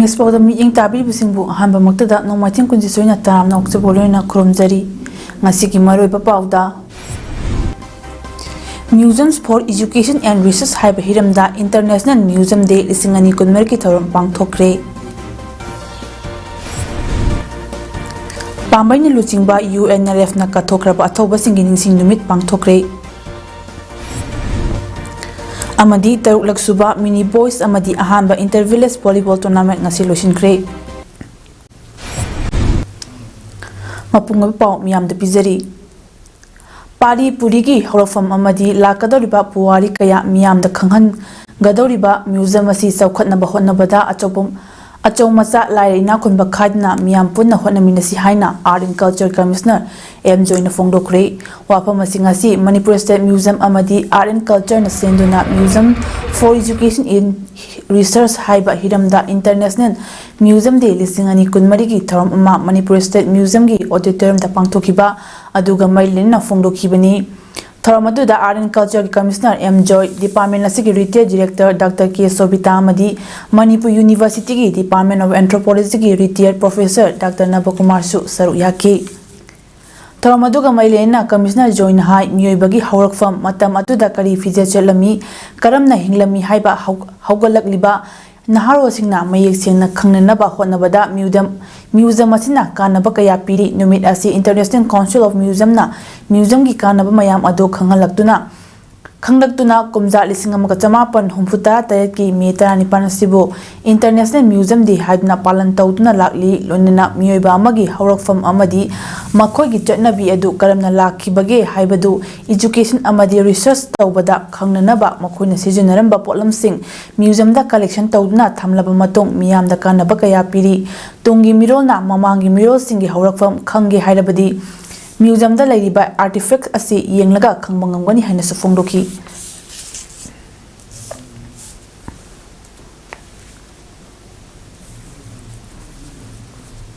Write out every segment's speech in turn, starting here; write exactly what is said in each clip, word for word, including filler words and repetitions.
ꯑꯦꯛꯁꯄꯣꯗ ꯃꯤꯠꯌꯦꯡ ꯇꯥꯕꯤꯔꯤꯕꯁꯤꯡꯕꯨ ꯑꯍꯥꯟꯕꯃꯛꯇꯗ ꯅꯣꯡꯃꯥꯏꯊꯦꯝ ꯀꯨꯟꯖꯤꯠ ꯁꯣꯏꯅ ꯇꯔꯥꯝꯅ ꯑꯣꯛꯆꯕ ꯂꯣꯏꯅ ꯈꯨꯔꯨꯝꯖꯔꯤ꯫ ꯉꯁꯤꯒꯤ ꯃꯔꯨꯑꯣꯏꯕ ꯄꯥꯎꯗ, Museums for Education and Research ꯍꯥꯏꯕ ꯍꯤꯔꯝꯗ International Museum Day ꯂꯤꯁꯤꯡ ꯑꯅꯤ ꯀꯨꯟꯃꯔꯤꯒꯤ ꯊꯧꯔꯝ ꯄꯥꯡꯊꯣꯛꯈ꯭ꯔꯦ꯫ ꯄꯥꯝꯕꯩꯅ ꯂꯨꯆꯤꯡꯕ UNLFꯅ ꯀꯠꯊꯣꯛꯈ꯭ꯔꯕ ꯑꯊꯧꯕꯁꯤꯡꯒꯤ ꯅꯤꯡꯁꯤꯡ ꯅꯨꯃꯤꯠ ꯄꯥꯡꯊꯣꯛꯈ꯭ꯔꯦ꯫ ꯑꯃꯗꯤ ꯇꯔꯨꯛꯂꯛ ꯁꯨꯕ Mini Boys ꯑꯃꯗꯤ ꯑꯍꯥꯟꯕ Inter Village Volleyball Tournament ꯉꯁꯤ ꯂꯣꯏꯁꯤꯟꯈ꯭ꯔꯦ꯫ ꯃꯄꯨꯡ ꯑꯣꯏꯕ ꯄꯥꯎ ꯃꯤꯌꯥꯝꯗ ꯄꯤꯖꯔꯤ꯫ ꯄꯥꯔꯤ ꯄꯨꯔꯤꯒꯤ ꯍꯧꯔꯛꯐꯝ ꯑꯃꯗꯤ ꯂꯥꯛꯀꯗꯧꯔꯤꯕ ꯄꯨꯋꯥꯔꯤ ꯀꯌꯥ ꯃꯤꯌꯥꯝꯗ ꯈꯪꯍꯟꯒꯗꯧꯔꯤꯕ museum ꯑꯁꯤ ꯆꯥꯎꯈꯠꯅꯕ ꯍꯣꯠꯅꯕꯗ ꯑꯆꯧꯕ, ꯑꯆꯧ ꯃꯆꯥ ꯂꯥꯏꯔ ꯏꯅꯥꯛ ꯈꯨꯟꯕ ꯈꯥꯏꯗꯅ ꯃꯤꯌꯥꯝ ꯄꯨꯟꯅ ꯍꯣꯠꯅꯃꯤꯟꯅꯁꯤ ꯍꯥꯏꯅ Art and Culture Commissioner M ꯖꯣꯏꯅ ꯐꯣꯡꯗꯣꯛꯈ꯭ꯔꯦ꯫ ꯋꯥꯐꯝ ꯑꯁꯤ ꯉꯁꯤ ꯃꯅꯤꯄꯨꯔ State Museum ꯑꯃꯗꯤ Art and Cultureꯅ ꯁꯦꯟꯗꯨꯅ Museum for Education in Research ꯍꯥꯏꯕ ꯍꯤꯔꯝꯗ International Museum Day ꯂꯤꯁꯤꯡ ꯑꯅꯤ ꯀꯨꯟꯃꯔꯤꯒꯤ ꯊꯧꯔꯝ ꯑꯃ ꯃꯅꯤꯄꯨꯔ State Museumꯒꯤ auditoriumꯗ ꯄꯥꯡꯊꯣꯛꯈꯤꯕ ꯑꯗꯨꯒ ꯃꯔꯤ ꯂꯩꯅꯅ ꯐꯣꯡꯗꯣꯛꯈꯤꯕꯅꯤ꯫ ꯊꯧꯔꯝ ꯑꯗꯨꯗ Art and Cultureꯒꯤ Commissioner M joy, department ꯑꯁꯤꯒꯤ retired director Doctor ꯀꯦ ꯁꯣꯕꯤꯇꯥ ꯑꯃꯗꯤ ꯃꯅꯤꯄꯨꯔ Universityꯒꯤ Department of Anthropologyꯒꯤ retired professor Doctor ꯅꯕꯀꯨꯃꯥꯔꯁꯨ ꯁꯔꯨꯛ ꯌꯥꯈꯤ꯫ ꯊꯧꯔꯝ ꯑꯗꯨꯒ ꯃꯔꯤ ꯂꯩꯅꯅ Commissioner ꯖꯣꯏꯅ ꯍꯥꯏ, ꯃꯤꯑꯣꯏꯕꯒꯤ ꯍꯧꯔꯛꯐꯝ, ꯃꯇꯝ ꯑꯗꯨꯗ ꯀꯔꯤ ꯐꯤꯖꯦꯠ ꯆꯠꯂꯝꯃꯤ, ꯀꯔꯝꯅ ꯍꯤꯡꯂꯝꯃꯤ ꯍꯥꯏꯕ ꯍꯧ-, ꯍꯧꯒꯠꯂꯛꯂꯤꯕ ꯅꯍꯥꯔꯣꯜꯁꯤꯡꯅ ꯃꯌꯦꯛ ꯁꯦꯡꯅ ꯈꯪꯅꯅꯕ ꯍꯣꯠꯅꯕꯗ museum, museum ꯑꯁꯤꯅ ꯀꯥꯟꯅꯕ ꯀꯌꯥ ꯄꯤꯔꯤ꯫ ꯅꯨꯃꯤꯠ ꯑꯁꯤ International Council of Museumꯅ museumꯒꯤ ꯀꯥꯟꯅꯕ ꯃꯌꯥꯝ ꯑꯗꯨ ꯈꯪꯍꯜꯂꯛꯇꯨꯅ, ꯈꯪꯂꯛꯇꯨꯅ ꯀꯨꯝꯖꯥ ꯂꯤꯁꯤꯡ ꯑꯃꯒ ꯆꯃꯥꯄꯟ ꯍꯨꯝꯐꯨ ꯇꯔꯥ ꯇꯔꯦꯠꯀꯤ ꯃꯦ ꯇꯔꯥꯅꯤꯄꯥꯟ ꯑꯁꯤꯕꯨ International Museum Day ꯍꯥꯏꯗꯨꯅ ꯄꯥꯂꯟ ꯇꯧꯗꯨꯅ ꯂꯥꯛꯂꯤ꯫ ꯂꯣꯏꯅꯅ ꯃꯤꯑꯣꯏꯕ ꯑꯃꯒꯤ ꯍꯧꯔꯛꯐꯝ ꯑꯃꯗꯤ ꯃꯈꯣꯏꯒꯤ ꯆꯠꯅꯕꯤ ꯑꯗꯨ ꯀꯔꯝꯅ ꯂꯥꯛꯈꯤꯕꯒꯦ ꯍꯥꯏꯕꯗꯨ education ꯑꯃꯗꯤ research ꯇꯧꯕꯗ ꯈꯪꯅꯅꯕ ꯃꯈꯣꯏꯅ ꯁꯤꯖꯤꯟꯅꯔꯝꯕ ꯄꯣꯠꯂꯝꯁꯤꯡ museumꯗ collection ꯇꯧꯗꯨꯅ ꯊꯝꯂꯕ ꯃꯇꯨꯡ ꯃꯤꯌꯥꯝꯗ ꯀꯥꯟꯅꯕ ꯀꯌꯥ ꯄꯤꯔꯤ꯫ ꯇꯨꯡꯒꯤ ꯃꯤꯔꯣꯜꯅ ꯃꯃꯥꯡꯒꯤ ꯃꯤꯔꯣꯜꯁꯤꯡꯒꯤ ꯍꯧꯔꯛꯐꯝ ꯈꯪꯒꯦ ꯍꯥꯏꯔꯕꯗꯤ museumꯗ ꯂꯩꯔꯤꯕ artifact ꯑꯁꯤ ꯌꯦꯡꯂꯒ ꯈꯪꯕ ꯉꯝꯒꯅꯤ ꯍꯥꯏꯅꯁꯨ ꯐꯣꯡꯗꯣꯛꯈꯤ꯫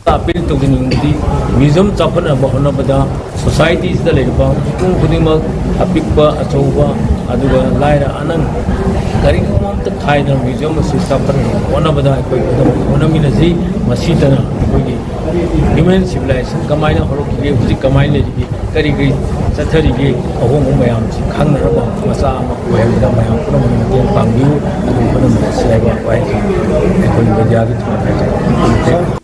ꯑꯄꯤꯜ ꯇꯧꯖꯅꯤꯡꯕꯗꯤ museum ꯆꯥꯎꯈꯠꯅꯕ ꯍꯣꯠꯅꯕꯗ societyꯁꯤꯗ ꯂꯩꯔꯤꯕ ꯃꯤꯄꯨꯝ ꯈꯨꯗꯤꯡꯃꯛ, ꯑꯄꯤꯛꯄ, ꯑꯆꯧꯕ, ꯑꯗꯨꯒ ꯂꯥꯏꯔ ꯑꯅꯪ, ꯀꯔꯤꯒꯨꯝꯕ ꯑꯝꯇ ꯈꯥꯏꯗꯅ ꯃ꯭ꯌꯨꯖꯤꯌꯝ ꯑꯁꯤ ꯆꯥꯎꯈꯠꯅꯕ ꯍꯣꯠꯅꯕꯗ ꯑꯩꯈꯣꯏ ꯄꯨꯝꯅꯃꯛ ꯍꯣꯠꯅꯃꯤꯟꯅꯁꯤ꯫ ꯃꯁꯤꯗꯅ ꯑꯩꯈꯣꯏꯒꯤ human civilization ꯀꯃꯥꯏꯅ ꯍꯧꯔꯛꯈꯤꯒꯦ, ꯍꯧꯖꯤꯛ ꯀꯃꯥꯏꯅ ꯂꯩꯔꯤꯒꯦ, ꯀꯔꯤ ꯀꯔꯤ ꯆꯠꯊꯔꯤꯒꯦ, ꯑꯍꯣꯡꯕ ꯃꯌꯥꯝꯁꯤ ꯈꯪꯅꯅꯕ ꯃꯆꯥ ꯑꯃ ꯑꯣꯏꯍꯟꯕꯗ ꯃꯌꯥꯝ ꯄꯨꯝꯅꯃꯛꯅ ꯃꯇꯦꯡ ꯄꯥꯡꯕꯤꯌꯨ꯫ ꯑꯗꯨ ꯄꯨꯝꯅꯃꯛ ꯑꯁꯤ ꯍꯥꯏꯕ ꯋꯥꯍꯩꯁꯤ ꯑꯩꯈꯣꯏ ꯃꯦꯗꯤꯌꯥꯒꯤ ꯊꯧꯔꯝ ꯍꯥꯏꯖꯔꯤ꯫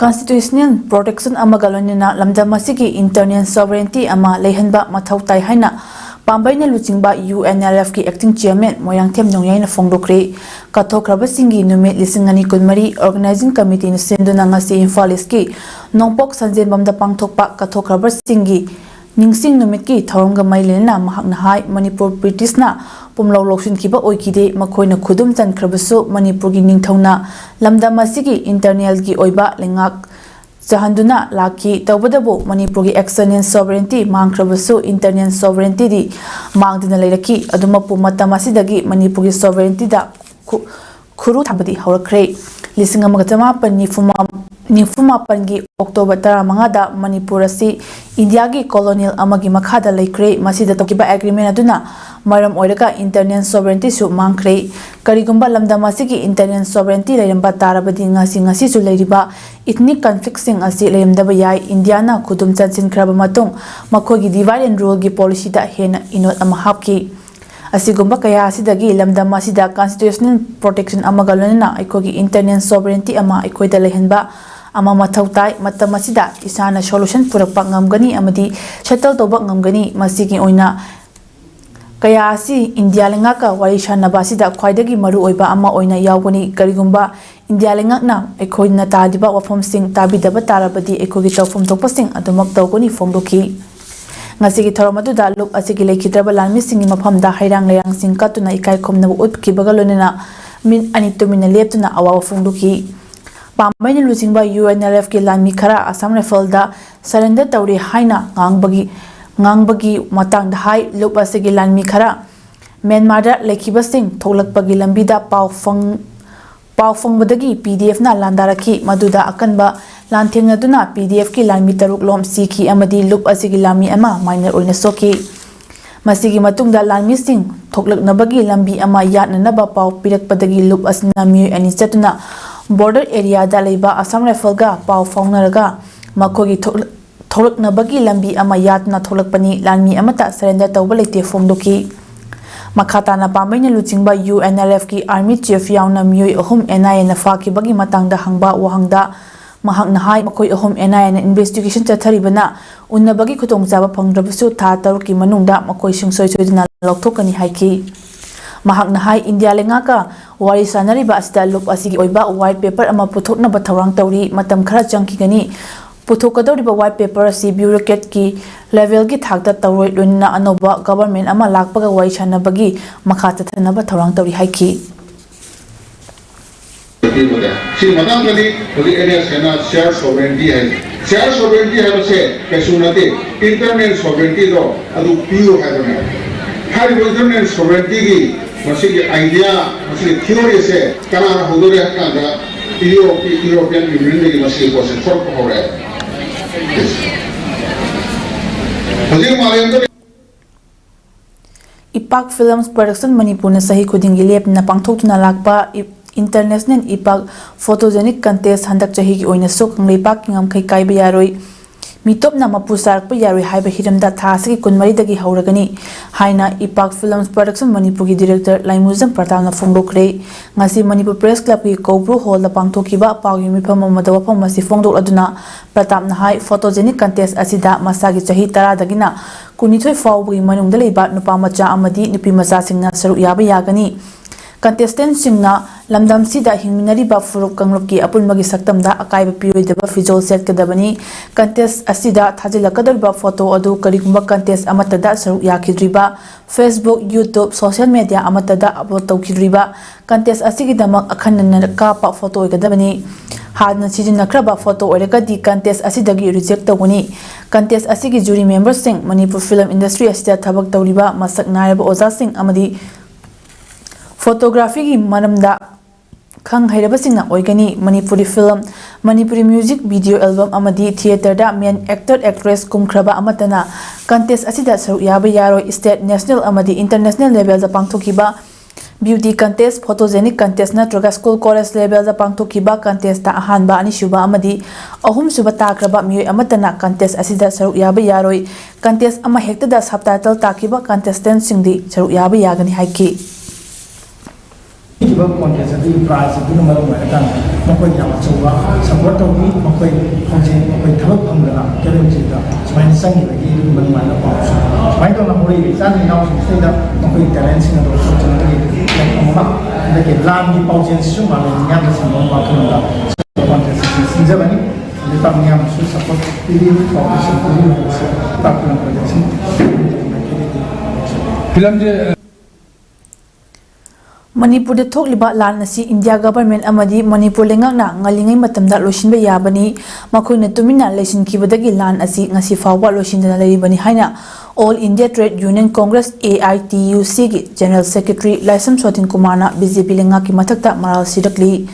Constitutional protection ꯑꯃꯒ ꯂꯣꯏꯅꯅ ꯂꯝꯗꯝ ꯑꯁꯤꯒꯤ internal sovereignty ꯑꯃ ꯂꯩꯍꯟꯕ ꯃꯊꯧ ꯇꯥꯏ ꯍꯥꯏꯅ ꯄꯥꯝꯕꯩꯅ ꯂꯨꯆꯤꯡꯕ U N L F ꯀꯤ acting chairman ꯃꯣꯏꯔꯥꯡꯊꯦꯝ ꯅꯣꯡꯌꯥꯏꯅ ꯐꯣꯡꯗꯣꯛꯈ꯭ꯔꯦ꯫ ꯀꯠꯊꯣꯛꯈ꯭ꯔꯕꯁꯤꯡꯒꯤ ꯅꯨꯃꯤꯠ ꯂꯤꯁꯤꯡ ꯑꯅꯤ ꯀꯨꯟꯃꯔꯤ organizing committee ꯅ ꯁꯤꯟꯗꯨꯅ ꯉꯁꯤ ꯏꯝꯐꯥꯜ ꯏꯁꯀꯤ ꯅꯣꯡꯄꯣꯛ ꯁꯟꯖꯦꯟꯕꯝꯗ ꯄꯥꯡꯊꯣꯛꯄ ꯀꯠꯊꯣꯛꯈ꯭ꯔꯕꯁꯤꯡꯒꯤ ꯅꯤꯡꯁꯤꯡ ꯅꯨꯃꯤꯠꯀꯤ ꯊꯧꯔꯝꯒ ꯃꯔꯤ ꯂꯩꯅꯅ ꯃꯍꯥꯛꯅ ꯍꯥꯏ, ꯃꯅꯤꯄꯨꯔ ꯕ꯭ꯔꯤꯇꯤꯁꯅ ꯄꯨꯝꯂꯧ ꯂꯧꯁꯤꯟꯈꯤꯕ ꯑꯣꯏꯈꯤꯗꯦ, ꯃꯈꯣꯏꯅ ꯈꯨꯗꯨꯝ ꯆꯟꯈ꯭ꯔꯕꯁꯨ ꯃꯅꯤꯄꯨꯔꯒꯤ ꯅꯤꯡꯊꯧꯅ ꯂꯝꯗꯝ ꯑꯁꯤꯒꯤ internal ꯒꯤ ꯑꯣꯏꯕ ꯂꯩꯉꯥꯛ ꯆꯍꯟꯗꯨꯅ ꯂꯥꯛꯈꯤ꯫ ꯇꯧꯕꯇꯕꯨ ꯃꯅꯤꯄꯨꯔꯒꯤ external sovereignty ꯃꯥꯡꯈ꯭ꯔꯕꯁꯨ internal sovereignty ꯗꯤ ꯃꯥꯡꯗꯅ ꯂꯩꯔꯛꯈꯤ꯫ ꯑꯗꯨꯃꯛꯄꯨ ꯃꯇꯝ ꯑꯁꯤꯗꯒꯤ ꯃꯅꯤꯄꯨꯔꯒꯤ sovereignty ꯗ ꯈꯨ-, ꯈꯨꯔꯨ ꯊꯥꯕꯗꯤ ꯍꯧꯔꯛꯈ꯭ꯔꯦ꯫ ꯂꯤꯁꯤꯡ ꯑꯃꯒ ꯆꯃꯥꯄꯟ ꯅꯤꯐꯨ ꯃꯥ-, ꯅꯤꯐꯨ ꯃꯥꯄꯟꯒꯤ October ꯇꯔꯥꯃꯉꯥꯗ ꯃꯅꯤꯄꯨꯔ ꯑꯁꯤ ꯏꯟꯗꯤꯌꯥꯒꯤ colonial ꯑꯃꯒꯤ ꯃꯈꯥꯗ ꯂꯩꯈ꯭ꯔꯦ꯫ ꯃꯁꯤꯗ ꯇꯧꯈꯤꯕ agreement ꯑꯗꯨꯅ ꯃꯔꯝ ꯑꯣꯏꯔꯒ internal sovereignty ꯁꯨ ꯃꯥꯡꯈ꯭ꯔꯦ꯫ ꯀꯔꯤꯒꯨꯝꯕ ꯂꯝꯗꯝ ꯑꯁꯤꯒꯤ internal sovereignty ꯂꯩꯔꯝꯕ ꯇꯥꯔꯕꯗꯤ ꯉꯁꯤ, ꯉꯁꯤꯁꯨ ꯂꯩꯔꯤꯕ ethnic conflict ꯁꯤꯡ ꯑꯁꯤ ꯂꯩꯔꯝꯗꯕ ꯌꯥꯏ꯫ ꯏꯟꯗꯤꯌꯥꯅ ꯈꯨꯗꯨꯝ ꯆꯟꯁꯤꯟꯈ꯭ꯔꯕ ꯃꯇꯨꯡ ꯃꯈꯣꯏꯒꯤ divide and rule ꯒꯤ policy ꯗ ꯍꯦꯟꯅ ꯏꯅꯣꯠ ꯑꯃ ꯍꯥꯞꯈꯤ꯫ ꯑꯁꯤꯒꯨꯝꯕ ꯀꯌꯥ ꯑꯁꯤꯗꯒꯤ ꯂꯝꯗꯝ ꯑꯁꯤꯗ constitutional protection ꯑꯃꯒ ꯂꯣꯏꯅꯅ ꯑꯩꯈꯣꯏꯒꯤ internal sovereignty ꯑꯃ ꯑꯩꯈꯣꯏꯗ ꯂꯩꯍꯟꯕ ꯑꯃ ꯃꯊꯧ ꯇꯥꯏ꯫ ꯃꯇꯝ ꯑꯁꯤꯗ ꯏꯁꯥꯅ solution ꯄꯨꯔꯛꯄ ꯉꯝꯒꯅꯤ ꯑꯃꯗꯤ settle ꯇꯧꯕ ꯉꯝꯒꯅꯤ꯫ ꯃꯁꯤꯒꯤ ꯑꯣꯏꯅ ꯀꯌꯥ ꯑꯁꯤ ꯏꯟꯗꯤꯌꯥ ꯂꯩꯉꯥꯛꯀ ꯋꯥꯔꯤ ꯁꯥꯅꯕ ꯑꯁꯤꯗ ꯈ꯭ꯋꯥꯏꯗꯒꯤ ꯃꯔꯨꯑꯣꯏꯕ ꯑꯃ ꯑꯣꯏꯅ ꯌꯥꯎꯒꯅꯤ꯫ ꯀꯔꯤꯒꯨꯝꯕ ꯏꯟꯗꯤꯌꯥ ꯂꯩꯉꯥꯛꯅ ꯑꯩꯈꯣꯏꯅ ꯇꯥꯔꯤꯕ ꯋꯥꯐꯝꯁꯤꯡ ꯇꯥꯕꯤꯗꯕ ꯇꯥꯔꯕꯗꯤ ꯑꯩꯈꯣꯏꯒꯤ ꯇꯧꯐꯝ ꯊꯣꯛꯄꯁꯤꯡ ꯑꯗꯨꯃꯛ ꯇꯧꯒꯅꯤ ꯐꯣꯡꯗꯣꯛꯈꯤ꯫ ꯉꯁꯤꯒꯤ ꯊꯧꯔꯝ ꯑꯗꯨꯗ ꯂꯨꯞ ꯑꯁꯤꯒꯤ ꯂꯩꯈꯤꯗ꯭ꯔꯕ ꯂꯥꯟꯃꯤꯁꯤꯡꯒꯤ ꯃꯐꯝꯗ ꯍꯩꯔꯥꯡ ꯂꯩꯔꯥꯡꯁꯤꯡ ꯀꯠꯇꯨꯅ ꯏꯀꯥꯏ ꯈꯨꯝꯅꯕ ꯎꯠꯈꯤꯕꯒ ꯂꯣꯏꯅꯅ ꯃꯤꯠ ꯑꯅꯤ ꯇꯨꯃꯤꯟꯅ ꯂꯦꯞꯇꯨꯅ ꯑꯋꯥꯕ ꯐꯣꯡꯗꯣꯛꯈꯤ꯫ ꯄꯥꯝꯕꯩꯅ ꯂꯨꯆꯤꯡꯕ U N L F ꯀꯤ ꯂꯥꯟꯃꯤ ꯈꯔ ꯑꯁꯥꯝ ꯔꯥꯏꯐꯜꯗ surrender ꯇꯧꯔꯦ ꯍꯥꯏꯅ ꯉꯥꯡꯕꯒꯤ, ꯉꯥꯡꯕꯒꯤ ꯃꯇꯥꯡꯗ ꯍꯥꯏ꯫ ꯂꯨꯞ ꯑꯁꯤꯒꯤ ꯂꯥꯟꯃꯤ ꯈꯔ ꯃ꯭ꯌꯥꯟꯃꯥꯔꯗ ꯂꯩꯈꯤꯕꯁꯤꯡ ꯊꯣꯛꯂꯛꯄꯒꯤ ꯂꯝꯕꯤꯗ ꯄꯥꯎ ꯐꯪ-, ꯄꯥꯎ ꯐꯪꯕꯗꯒꯤ P D F ꯅ ꯂꯥꯟꯗꯥꯔꯛꯈꯤ꯫ ꯃꯗꯨꯗ ꯑꯀꯟꯕ ꯂꯥꯟꯊꯦꯡꯅꯗꯨꯅ P D F ꯀꯤ ꯂꯥꯟꯃꯤ ꯇꯔꯨꯛ ꯂꯣꯝ ꯁꯤꯈꯤ ꯑꯃꯗꯤ ꯂꯨꯞ ꯑꯁꯤꯒꯤ ꯂꯥꯟꯃꯤ ꯑꯃ minor ꯑꯣꯏꯅ ꯁꯣꯛꯈꯤ꯫ ꯃꯁꯤꯒꯤ ꯃꯇꯨꯡꯗ ꯂꯥꯟꯃꯤꯁꯤꯡ ꯊꯣꯛꯂꯛꯅꯕꯒꯤ ꯂꯝꯕꯤ ꯑꯃ ꯌꯥꯠꯅꯅꯕ ꯄꯥꯎ ꯄꯤꯔꯛꯄꯗꯒꯤ ꯂꯨꯞ ꯑꯁꯤꯅ ꯃꯤꯑꯣꯏ ꯑꯅꯤ ꯆꯠꯇꯨꯅ border area ꯗ ꯂꯩꯕ Assam Rifle ꯒ ꯄꯥꯎ ꯐꯥꯎꯅꯔꯒ ꯃꯈꯣꯏꯒꯤ ꯊꯣꯛꯂꯛ-, ꯊꯣꯛꯂꯛꯅꯕꯒꯤ ꯂꯝꯕꯤ ꯑꯃ ꯌꯥꯠꯇꯨꯅ ꯊꯣꯛꯂꯛꯄꯅꯤ꯫ ꯂꯥꯟꯃꯤ ꯑꯃꯠꯇ surrender ꯇꯧꯕ ꯂꯩꯇꯦ ꯐꯣꯡꯗꯣꯛꯈꯤ꯫ ꯃꯈꯥ ꯇꯥꯅ ꯄꯥꯝꯕꯩꯅ ꯂꯨꯆꯤꯡꯕ U N L F ꯀꯤ army chief ꯌꯥꯎꯅ ꯃꯤꯑꯣꯏ ꯑꯍꯨꯝ N I A ꯅ ꯐꯥꯈꯤꯕꯒꯤ ꯃꯇꯥꯡꯗ ꯍꯪꯕ ꯋꯥꯍꯪꯗ ꯃꯍꯥꯛꯅ ꯍꯥꯏ, ꯃꯈꯣꯏ ꯑꯍꯨꯝ N I A ꯅ investigation ꯆꯠꯊꯔꯤꯕꯅ ꯎꯅꯕꯒꯤ ꯈꯨꯗꯣꯡꯆꯥꯕ ꯐꯪꯗ꯭ꯔꯕꯁꯨ ꯊꯥ ꯇꯔꯨꯛꯀꯤ ꯃꯅꯨꯡꯗ ꯃꯈꯣꯏ ꯁꯨꯡꯁꯣꯏ ꯁꯣꯏꯗꯅ ꯂꯧꯊꯣꯛꯀꯅꯤ ꯍꯥꯏꯈꯤ꯫ ꯃꯍꯥꯛꯅ ꯍꯥꯏ, ꯏꯟꯗꯤꯌꯥ ꯂꯩꯉꯥꯛꯀ ꯋꯥꯔꯤ ꯁꯥꯅꯔꯤꯕ ꯑꯁꯤꯗ ꯂꯨꯞ ꯑꯁꯤꯒꯤ ꯑꯣꯏꯕ white paper ꯑꯃ ꯄꯨꯊꯣꯛꯅꯕ ꯊꯧꯔꯥꯡ ꯇꯧꯔꯤ꯫ ꯃꯇꯝ ꯈꯔ ꯆꯪꯈꯤꯒꯅꯤ꯫ ꯄꯨꯊꯣꯛꯀꯗꯧꯔꯤꯕ white paper ꯑꯁꯤ bureaucrat ꯀꯤ level ꯒꯤ ꯊꯥꯛꯇ ꯇꯧꯔꯣꯏ, ꯂꯣꯏꯅꯅ ꯑꯅꯧꯕ government ꯑꯃ ꯂꯥꯛꯄꯒ ꯋꯥꯔꯤ ꯁꯥꯅꯕꯒꯤ ꯃꯈꯥ ꯆꯠꯊꯅꯕ ꯊꯧꯔꯥꯡ ꯇꯧꯔꯤ ꯍꯥꯏꯈꯤ꯫ ꯁꯤ ꯃꯇꯥꯡꯗꯗꯤ ꯍꯧꯖꯤꯛ N S A ꯅ share sovereignty ꯍꯥꯏ꯫ Share sovereignty ꯍꯥꯏꯕꯁꯦ ꯀꯩꯁꯨ ꯅꯠꯇꯦ, internal sovereignty ꯗꯣ ꯑꯗꯨ ꯄꯤꯌꯨ ꯍꯥꯏꯕꯅꯦ꯫ ꯍꯥꯏꯔꯤꯕ internal sovereignty ꯒꯤ ꯃꯁꯤꯒꯤ idea, ꯃꯁꯤꯒꯤ theory ꯁꯦ ꯀꯅꯥꯅ ꯍꯧꯗꯣꯔꯦ ꯍꯥꯏꯕ ꯀꯥꯟꯗ Europe ꯀꯤ, European Union ꯗꯒꯤ ꯃꯁꯤꯒꯤ ꯄꯣꯠꯁꯦ ꯊꯣꯔꯛꯄ ꯍꯧꯔꯛꯑꯦ꯫ ꯍꯧꯖꯤꯛ ꯃꯥꯂꯦꯝꯗ ꯏꯄꯥꯛ Films Production ꯃꯅꯤꯄꯨꯔꯅ ꯆꯍꯤ ꯈꯨꯗꯤꯡꯒꯤ ꯂꯦꯞꯇꯅ ꯄꯥꯡꯊꯣꯛꯇꯨꯅ ꯂꯥꯛꯄ ꯏ-, International ꯏꯄꯥꯛ Photogenic Contest ꯍꯟꯗꯛ ꯆꯍꯤꯒꯤ ꯑꯣꯏꯅꯁꯨ ꯀꯪꯂꯩꯄꯥꯛꯀꯤ ꯉꯝꯈꯩ ꯀꯥꯏꯕ ꯌꯥꯔꯣꯏ, ꯃꯤꯇꯣꯞꯅ ꯃꯄꯨ ꯆꯥꯔꯛꯄ ꯌꯥꯔꯣꯏ ꯍꯥꯏꯕ ꯍꯤꯔꯝꯗ ꯊꯥ ꯑꯁꯤꯒꯤ ꯀꯨꯟꯃꯔꯤꯗꯒꯤ ꯍꯧꯔꯒꯅꯤ ꯍꯥꯏꯅ ꯏꯄꯥꯛ Films Production ꯃꯅꯤꯄꯨꯔꯒꯤ director ꯂꯥꯏꯃꯨꯖꯝ ꯄ꯭ꯔꯇꯥꯞꯅ ꯐꯣꯡꯗꯣꯛꯈ꯭ꯔꯦ꯫ ꯉꯁꯤ ꯃꯅꯤꯄꯨꯔ Press Club ꯀꯤ ꯀꯧꯕ꯭ꯔꯨ hall ꯗ ꯄꯥꯡꯊꯣꯛꯈꯤꯕ ꯄꯥꯎꯒꯤ ꯃꯤꯐꯝ ꯑꯃꯗ ꯋꯥꯐꯝ ꯑꯁꯤ ꯐꯣꯡꯗꯣꯛꯂꯗꯨꯅ ꯄ꯭ꯔꯇꯥꯞꯅ ꯍꯥꯏ, photogenic contest ꯑꯁꯤꯗ ꯃꯁꯥꯒꯤ ꯆꯍꯤ ꯇꯔꯥꯗꯒꯤꯅ ꯀꯨꯟꯅꯤꯊꯣꯏ ꯐꯥꯎꯕꯒꯤ ꯃꯅꯨꯡꯗ ꯂꯩꯕ ꯅꯨꯄꯥ ꯃꯆꯥ ꯑꯃꯗꯤ ꯅꯨꯄꯤ ꯃꯆꯥꯁꯤꯡꯅ ꯁꯔꯨꯛ ꯌꯥꯕ ꯌꯥꯒꯅꯤ꯫ Contestant ꯁꯤꯡꯅ ꯂꯝꯗꯝꯁꯤꯗ ꯍꯤꯡꯃꯤꯟꯅꯔꯤꯕ ꯐꯨꯔꯨꯞ ꯀꯥꯡꯂꯨꯞꯀꯤ ꯑꯄꯨꯟꯕꯒꯤ ꯁꯛꯇꯝꯗ ꯑꯀꯥꯏꯕ ꯄꯤꯔꯣꯏꯗꯕ ꯐꯤꯖꯣꯜ ꯁꯦꯠꯀꯗꯕꯅꯤ꯫ Contest ꯑꯁꯤꯗ ꯊꯥꯖꯤꯜꯂꯛꯀꯗꯧꯔꯤꯕ photo ꯑꯗꯨ ꯀꯔꯤꯒꯨꯝꯕ contest ꯑꯃꯠꯇꯗ ꯁꯔꯨꯛ ꯌꯥꯈꯤꯗ꯭ꯔꯤꯕ Facebook, YouTube, social media ꯑꯃꯠꯇꯗ upload ꯇꯧꯈꯤꯗ꯭ꯔꯤꯕ contest ꯑꯁꯤꯒꯤꯗꯃꯛ ꯑꯈꯟꯅꯅ ꯀꯥꯞꯄ photo ꯑꯣꯏꯒꯗꯕꯅꯤ꯫ ꯍꯥꯟꯅ ꯁꯤꯖꯤꯟꯅꯈ꯭ꯔꯕ photo ꯑꯣꯏꯔꯒꯗꯤ contest ꯑꯁꯤꯗꯒꯤ reject ꯇꯧꯒꯅꯤ꯫ Contest ꯑꯁꯤꯒꯤ jury member ꯁꯤꯡ ꯃꯅꯤꯄꯨꯔ film industry ꯑꯁꯤꯗ ꯊꯕꯛ ꯇꯧꯔꯤꯕ ꯃꯁꯛ ꯅꯥꯏꯔꯕ ꯑꯣꯖꯥꯁꯤꯡ ꯑꯃꯗꯤ photography ꯒꯤ ꯃꯔꯝꯗ ꯈꯪ ꯍꯩꯔꯕꯁꯤꯡꯅ ꯑꯣꯏꯒꯅꯤ꯫ Manipuri film, Manipuri music video album ꯑꯃꯗꯤ theatreꯗ main actor actress ꯀꯨꯝꯈ꯭ꯔꯕ ꯑꯃꯠꯇꯅ contest ꯑꯁꯤꯗ ꯁꯔꯨꯛ ꯌꯥꯕ ꯌꯥꯔꯣꯏ꯫ State, national ꯑꯃꯗꯤ international levelꯗ ꯄꯥꯡꯊꯣꯛꯈꯤꯕ beauty contest, photogenic contest ꯅꯠꯇ꯭ꯔꯒ school college levelꯗ ꯄꯥꯡꯊꯣꯛꯈꯤꯕ contestꯇ ꯑꯍꯥꯟꯕ, ꯑꯅꯤꯁꯨꯕ ꯑꯃꯗꯤ ꯑꯍꯨꯝꯁꯨꯕ ꯇꯥꯈ꯭ꯔꯕ ꯃꯤꯑꯣꯏ ꯑꯃꯠꯇꯅ contest ꯑꯁꯤꯗ ꯁꯔꯨꯛ ꯌꯥꯕ ꯌꯥꯔꯣꯏ꯫ Contest ꯑꯃꯍꯦꯛꯇꯗ subtitle ꯇꯥꯈꯤꯕ contestantꯁꯤꯡꯗꯤ ꯁꯔꯨꯛ ꯌꯥꯕ ꯌꯥꯒꯅꯤ ꯍꯥꯏꯈꯤ꯫ ꯄꯤꯈꯤꯕ contest ꯑꯗꯨꯒꯤ prize ꯑꯗꯨꯅ ꯃꯔꯝ ꯑꯣꯏꯔꯀꯥꯟꯗ ꯃꯈꯣꯏ ꯌꯥꯝ ꯑꯆꯧꯕ support ꯇꯧꯕꯤ꯫ ꯃꯈꯣꯏ ꯍꯧꯖꯤꯛ ꯃꯈꯣꯏ ꯊꯕꯛ ꯐꯪꯗꯅ ꯀꯦꯔꯦꯟꯁꯤꯗ ꯁꯨꯃꯥꯏꯅ ꯆꯪꯈꯤꯕꯒꯤ ꯑꯗꯨꯒꯨꯝꯕ ꯅꯨꯡꯉꯥꯏꯕ ꯄꯥꯎꯁꯨ꯫ ꯁꯨꯃꯥꯏꯅ ꯇꯧꯅ ꯍꯧꯔꯛꯏꯕ ꯏꯆꯥ ꯏꯅꯥꯎꯁꯤꯡꯁꯤꯗ ꯃꯈꯣꯏꯒꯤ talentꯁꯤꯡ ꯑꯗꯨ ꯎꯠꯊꯣꯛꯆꯅꯕꯒꯤ platform ꯑꯃ ꯍꯟꯗꯛꯀꯤ ꯂꯥꯟꯒꯤ ꯄꯥꯎꯖꯦꯜꯁꯤꯁꯨ ꯃꯥꯂꯦꯝ ꯃꯤꯌꯥꯝꯗ ꯁꯟꯗꯣꯛꯅꯕ ꯋꯥꯈꯜꯂꯣꯟꯗ contest ꯑꯁꯤ ꯁꯤꯟꯖꯕꯅꯤ꯫ ꯂꯩꯕꯥꯛ ꯃꯤꯌꯥꯝꯅꯁꯨ support ꯄꯤꯕꯤꯌꯨ, cooperation ꯄꯤꯕꯤꯌꯨ ꯍꯥꯏꯕꯁꯤ ꯂꯩꯕꯥꯛ ꯈꯨꯂꯪ production꯫ ꯐꯤꯂꯝꯁꯦ ꯃꯅꯤꯄꯨꯔꯗ ꯊꯣꯛꯂꯤꯕ ꯂꯥꯟ ꯑꯁꯤ ꯏꯟꯗꯤꯌꯥ government ꯑꯃꯗꯤ ꯃꯅꯤꯄꯨꯔ ꯂꯩꯉꯥꯛꯅ ꯉꯜꯂꯤꯉꯩ ꯃꯇꯝꯗ ꯂꯣꯏꯁꯤꯟꯕ ꯌꯥꯕꯅꯤ꯫ ꯃꯈꯣꯏꯅ ꯇꯨꯃꯤꯟꯅ ꯂꯩꯁꯤꯟꯈꯤꯕꯗꯒꯤ ꯂꯥꯟ ꯑꯁꯤ ꯉꯁꯤ ꯐꯥꯎꯕ ꯂꯣꯏꯁꯤꯟꯗꯅ ꯂꯩꯔꯤꯕꯅꯤ ꯍꯥꯏꯅ All India Trade Union Congress, AITUCꯒꯤ General Secretary ꯂꯥꯏꯁ꯭ꯔꯝ ꯁꯣꯇꯤꯟ ꯀꯨꯃꯥꯔꯅ BJP ꯂꯩꯉꯥꯛꯀꯤ ꯃꯊꯛꯇ ꯃꯔꯥꯜ ꯁꯤꯔꯛꯂꯤ꯫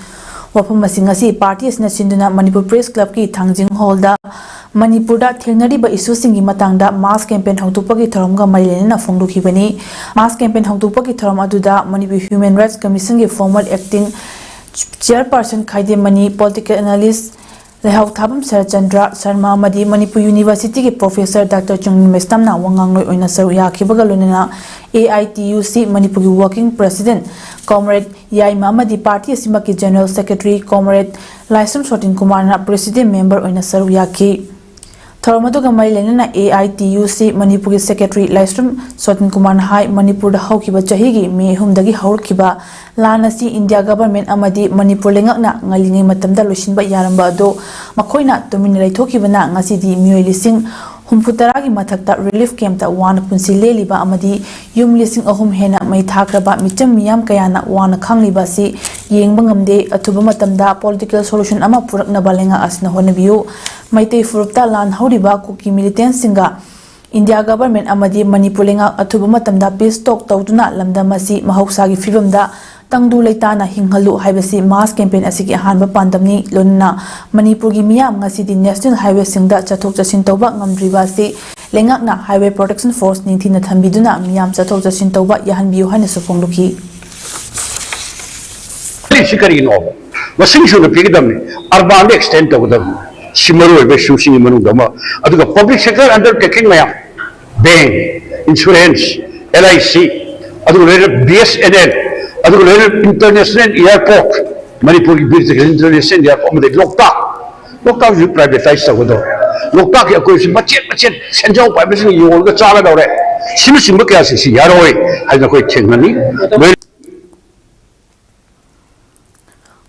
ꯋꯥꯐꯝ ꯑꯁꯤ ꯉꯁꯤ party ꯑꯁꯤꯅ ꯁꯤꯟꯗꯨꯅ ꯃꯅꯤꯄꯨꯔ Press Clubꯀꯤ ꯊꯥꯡꯖꯤꯡ hallꯗ ꯃꯅꯤꯄꯨꯔꯗ ꯊꯦꯡꯅꯔꯤꯕ issueꯁꯤꯡꯒꯤ ꯃꯇꯥꯡꯗ mass campaign ꯍꯧꯗꯣꯛꯄꯒꯤ ꯊꯧꯔꯝꯒ ꯃꯔꯤ ꯂꯩꯅꯅ ꯐꯣꯡꯗꯣꯛꯈꯤꯕꯅꯤ꯫ Mass campaign ꯍꯧꯗꯣꯛꯄꯒꯤ ꯊꯧꯔꯝ ꯑꯗꯨꯗ Manipur Human Rights Commissionꯒꯤ former acting chairperson ꯈꯥꯏꯗꯦꯝꯃꯅꯤ, political analyst ꯂꯩꯍꯥꯎꯊꯥꯕꯝ Saratchandra Sharma ꯑꯃꯗꯤ ꯃꯅꯤꯄꯨꯔ Universityꯒꯤ professor Doctor ꯆꯨꯡꯅꯤꯡ ꯃꯩꯁꯅꯥꯝꯅ ꯋꯥ ꯉꯥꯡꯂꯣꯏ ꯑꯣꯏꯅ ꯁꯔꯨꯛ ꯌꯥꯈꯤꯕꯒ ꯂꯣꯏꯅꯅ AITUC ꯃꯅꯤꯄꯨꯔꯒꯤ working president comrade ꯌꯥꯏꯃ ꯑꯃꯗꯤ party ꯑꯁꯤꯃꯛꯀꯤ General Secretary comrade ꯂꯥꯏꯁ꯭ꯔꯝ ꯁꯣꯇꯤꯟ ꯀꯨꯃꯥꯔꯅ president member ꯑꯣꯏꯅ ꯁꯔꯨꯛ ꯌꯥꯈꯤ꯫ ꯊꯧꯔꯝ ꯑꯗꯨꯒ ꯃꯔꯤ ꯂꯩꯅꯅ AITUC ꯃꯅꯤꯄꯨꯔꯒꯤ secretary ꯂꯥꯏꯁ꯭ꯔꯝ ꯁꯣꯇꯤꯟ ꯀꯨꯃꯥꯔꯅ ꯍꯥꯏ, ꯃꯅꯤꯄꯨꯔꯗ ꯍꯧꯈꯤꯕ ꯆꯍꯤꯒꯤ ꯃꯦ ꯑꯍꯨꯝꯗꯒꯤ ꯍꯧꯔꯛꯈꯤꯕ ꯂꯥꯟ ꯑꯁꯤ ꯏꯟꯗꯤꯌꯥ government ꯑꯃꯗꯤ ꯃꯅꯤꯄꯨꯔ ꯂꯩꯉꯥꯛꯅ ꯉꯜꯂꯤꯉꯩ ꯃꯇꯝꯗ ꯂꯣꯏꯁꯤꯟꯕ ꯌꯥꯔꯝꯕ ꯑꯗꯨ ꯃꯈꯣꯏꯅ ꯇꯨꯃꯤꯟꯅ ꯂꯩꯊꯣꯛꯈꯤꯕꯅ ꯉꯁꯤꯗꯤ ꯃꯤꯑꯣꯏ ꯂꯤꯁꯤꯡ ꯍꯨꯝꯐꯨ ꯇꯔꯥꯒꯤ ꯃꯊꯛꯇ relief campꯇ ꯋꯥꯅ ꯄꯨꯟꯁꯤ ꯂꯦꯜꯂꯤꯕ ꯑꯃꯗꯤ ꯌꯨꯝ ꯂꯤꯁꯤꯡ ꯑꯍꯨꯝ ꯍꯦꯟꯅ ꯃꯩ ꯊꯥꯈ꯭ꯔꯕ ꯃꯤꯆꯝ ꯃꯤꯌꯥꯝ ꯀꯌꯥꯅ ꯋꯥꯅ ꯈꯥꯡꯂꯤꯕ ꯑꯁꯤ ꯌꯦꯡꯕ ꯉꯝꯗꯦ꯫ ꯑꯊꯨꯕ ꯃꯇꯝꯗ political solution ꯑꯃ ꯄꯨꯔꯛꯅꯕ ꯂꯩꯉꯥꯛ ꯑꯁꯤꯅ ꯍꯣꯠꯅꯕꯤꯌꯨ꯫ ꯃꯩꯇꯩ ꯐꯨꯔꯨꯞꯇ ꯂꯥꯟ ꯍꯧꯔꯤꯕ ꯀꯨꯀꯤ militantꯁꯤꯡꯒ ꯏꯟꯗꯤꯌꯥ ꯒꯚꯔꯟꯃꯦꯟꯠ ꯑꯃꯗꯤ ꯃꯅꯤꯄꯨꯔ ꯂꯩꯉꯥꯛ ꯑꯊꯨꯕ ꯃꯇꯝꯗ peace talk ꯇꯧꯗꯨꯅ ꯂꯝꯗꯝ ꯑꯁꯤ ꯃꯍꯧꯁꯥꯒꯤ ꯐꯤꯕꯝꯗ ꯇꯪꯗꯨ ꯂꯩꯇꯥꯅ ꯍꯤꯡꯍꯜꯂꯨ ꯍꯥꯏꯕꯁꯤ mass campaign ꯑꯁꯤꯒꯤ ꯑꯍꯥꯟꯕ ꯄꯥꯟꯗꯝꯅꯤ꯫ ꯂꯣꯏꯅꯅ ꯃꯅꯤꯄꯨꯔꯒꯤ ꯃꯤꯌꯥꯝ ꯉꯁꯤꯗꯤ national highwayꯁꯤꯡꯗ ꯆꯠꯊꯣꯛ ꯆꯠꯁꯤꯟ ꯇꯧꯕ ꯉꯝꯗ꯭ꯔꯤꯕ ꯑꯁꯤ ꯂꯩꯉꯥꯛꯅ highway protection force ꯅꯤꯡꯊꯤꯅ ꯊꯝꯕꯤꯗꯨꯅ ꯃꯤꯌꯥꯝ ꯆꯠꯊꯣꯛ ꯆꯠꯁꯤꯟ ꯇꯧꯕ ꯌꯥꯍꯟꯕꯤꯌꯨ ꯍꯥꯏꯅꯁꯨ ꯐꯣꯡꯗꯣꯛꯈꯤ꯫ ꯁꯤ ꯀꯔꯤꯅꯣꯕ? ꯃꯁꯤꯡ ꯁꯨꯅ ꯄꯤꯒꯗꯕꯅꯤ, urbanꯗ extend ꯇꯧꯒꯗꯕꯅꯤ꯫ ꯁꯤ ꯃꯔꯨ ꯑꯣꯏꯕ issueꯁꯤꯡꯒꯤ ꯃꯅꯨꯡꯗ ꯑꯃ꯫ ꯑꯗꯨꯒ public sector undertaking ꯃꯌꯥꯝ, bank, insurance, L I C, ꯑꯗꯨꯒ ꯂꯣꯏꯅ B S N L, ꯑꯗꯨꯒ ꯂꯣꯏꯅ international airport, ꯃꯅꯤꯄꯨꯔꯒꯤ ꯕꯤꯔ ꯇꯤꯀꯦꯟꯗ꯭ꯔ international airport, ꯑꯃꯗꯤ ꯂꯣꯛꯇꯥꯛ, ꯂꯣꯛꯇꯥꯛꯁꯨ privatise ꯇꯧꯒꯗꯧꯔꯦ꯫ ꯂꯣꯛꯇꯥꯛꯀꯤ ꯑꯀꯣꯏꯕꯁꯤ ꯃꯆꯦꯠ ꯃꯆꯦꯠ ꯁꯦꯟꯖꯥꯎ ꯄꯥꯏꯕꯁꯤꯡꯅ ꯌꯣꯜꯂꯒ ꯆꯥꯒꯗꯧꯔꯦ꯫ ꯁꯤꯅꯆꯤꯡꯕ ꯀꯌꯥꯁꯤ ꯁꯤ ꯌꯥꯔꯣꯏ ꯍꯥꯏꯅ ꯑꯩꯈꯣꯏ ꯊꯦꯡꯅꯅꯤ꯫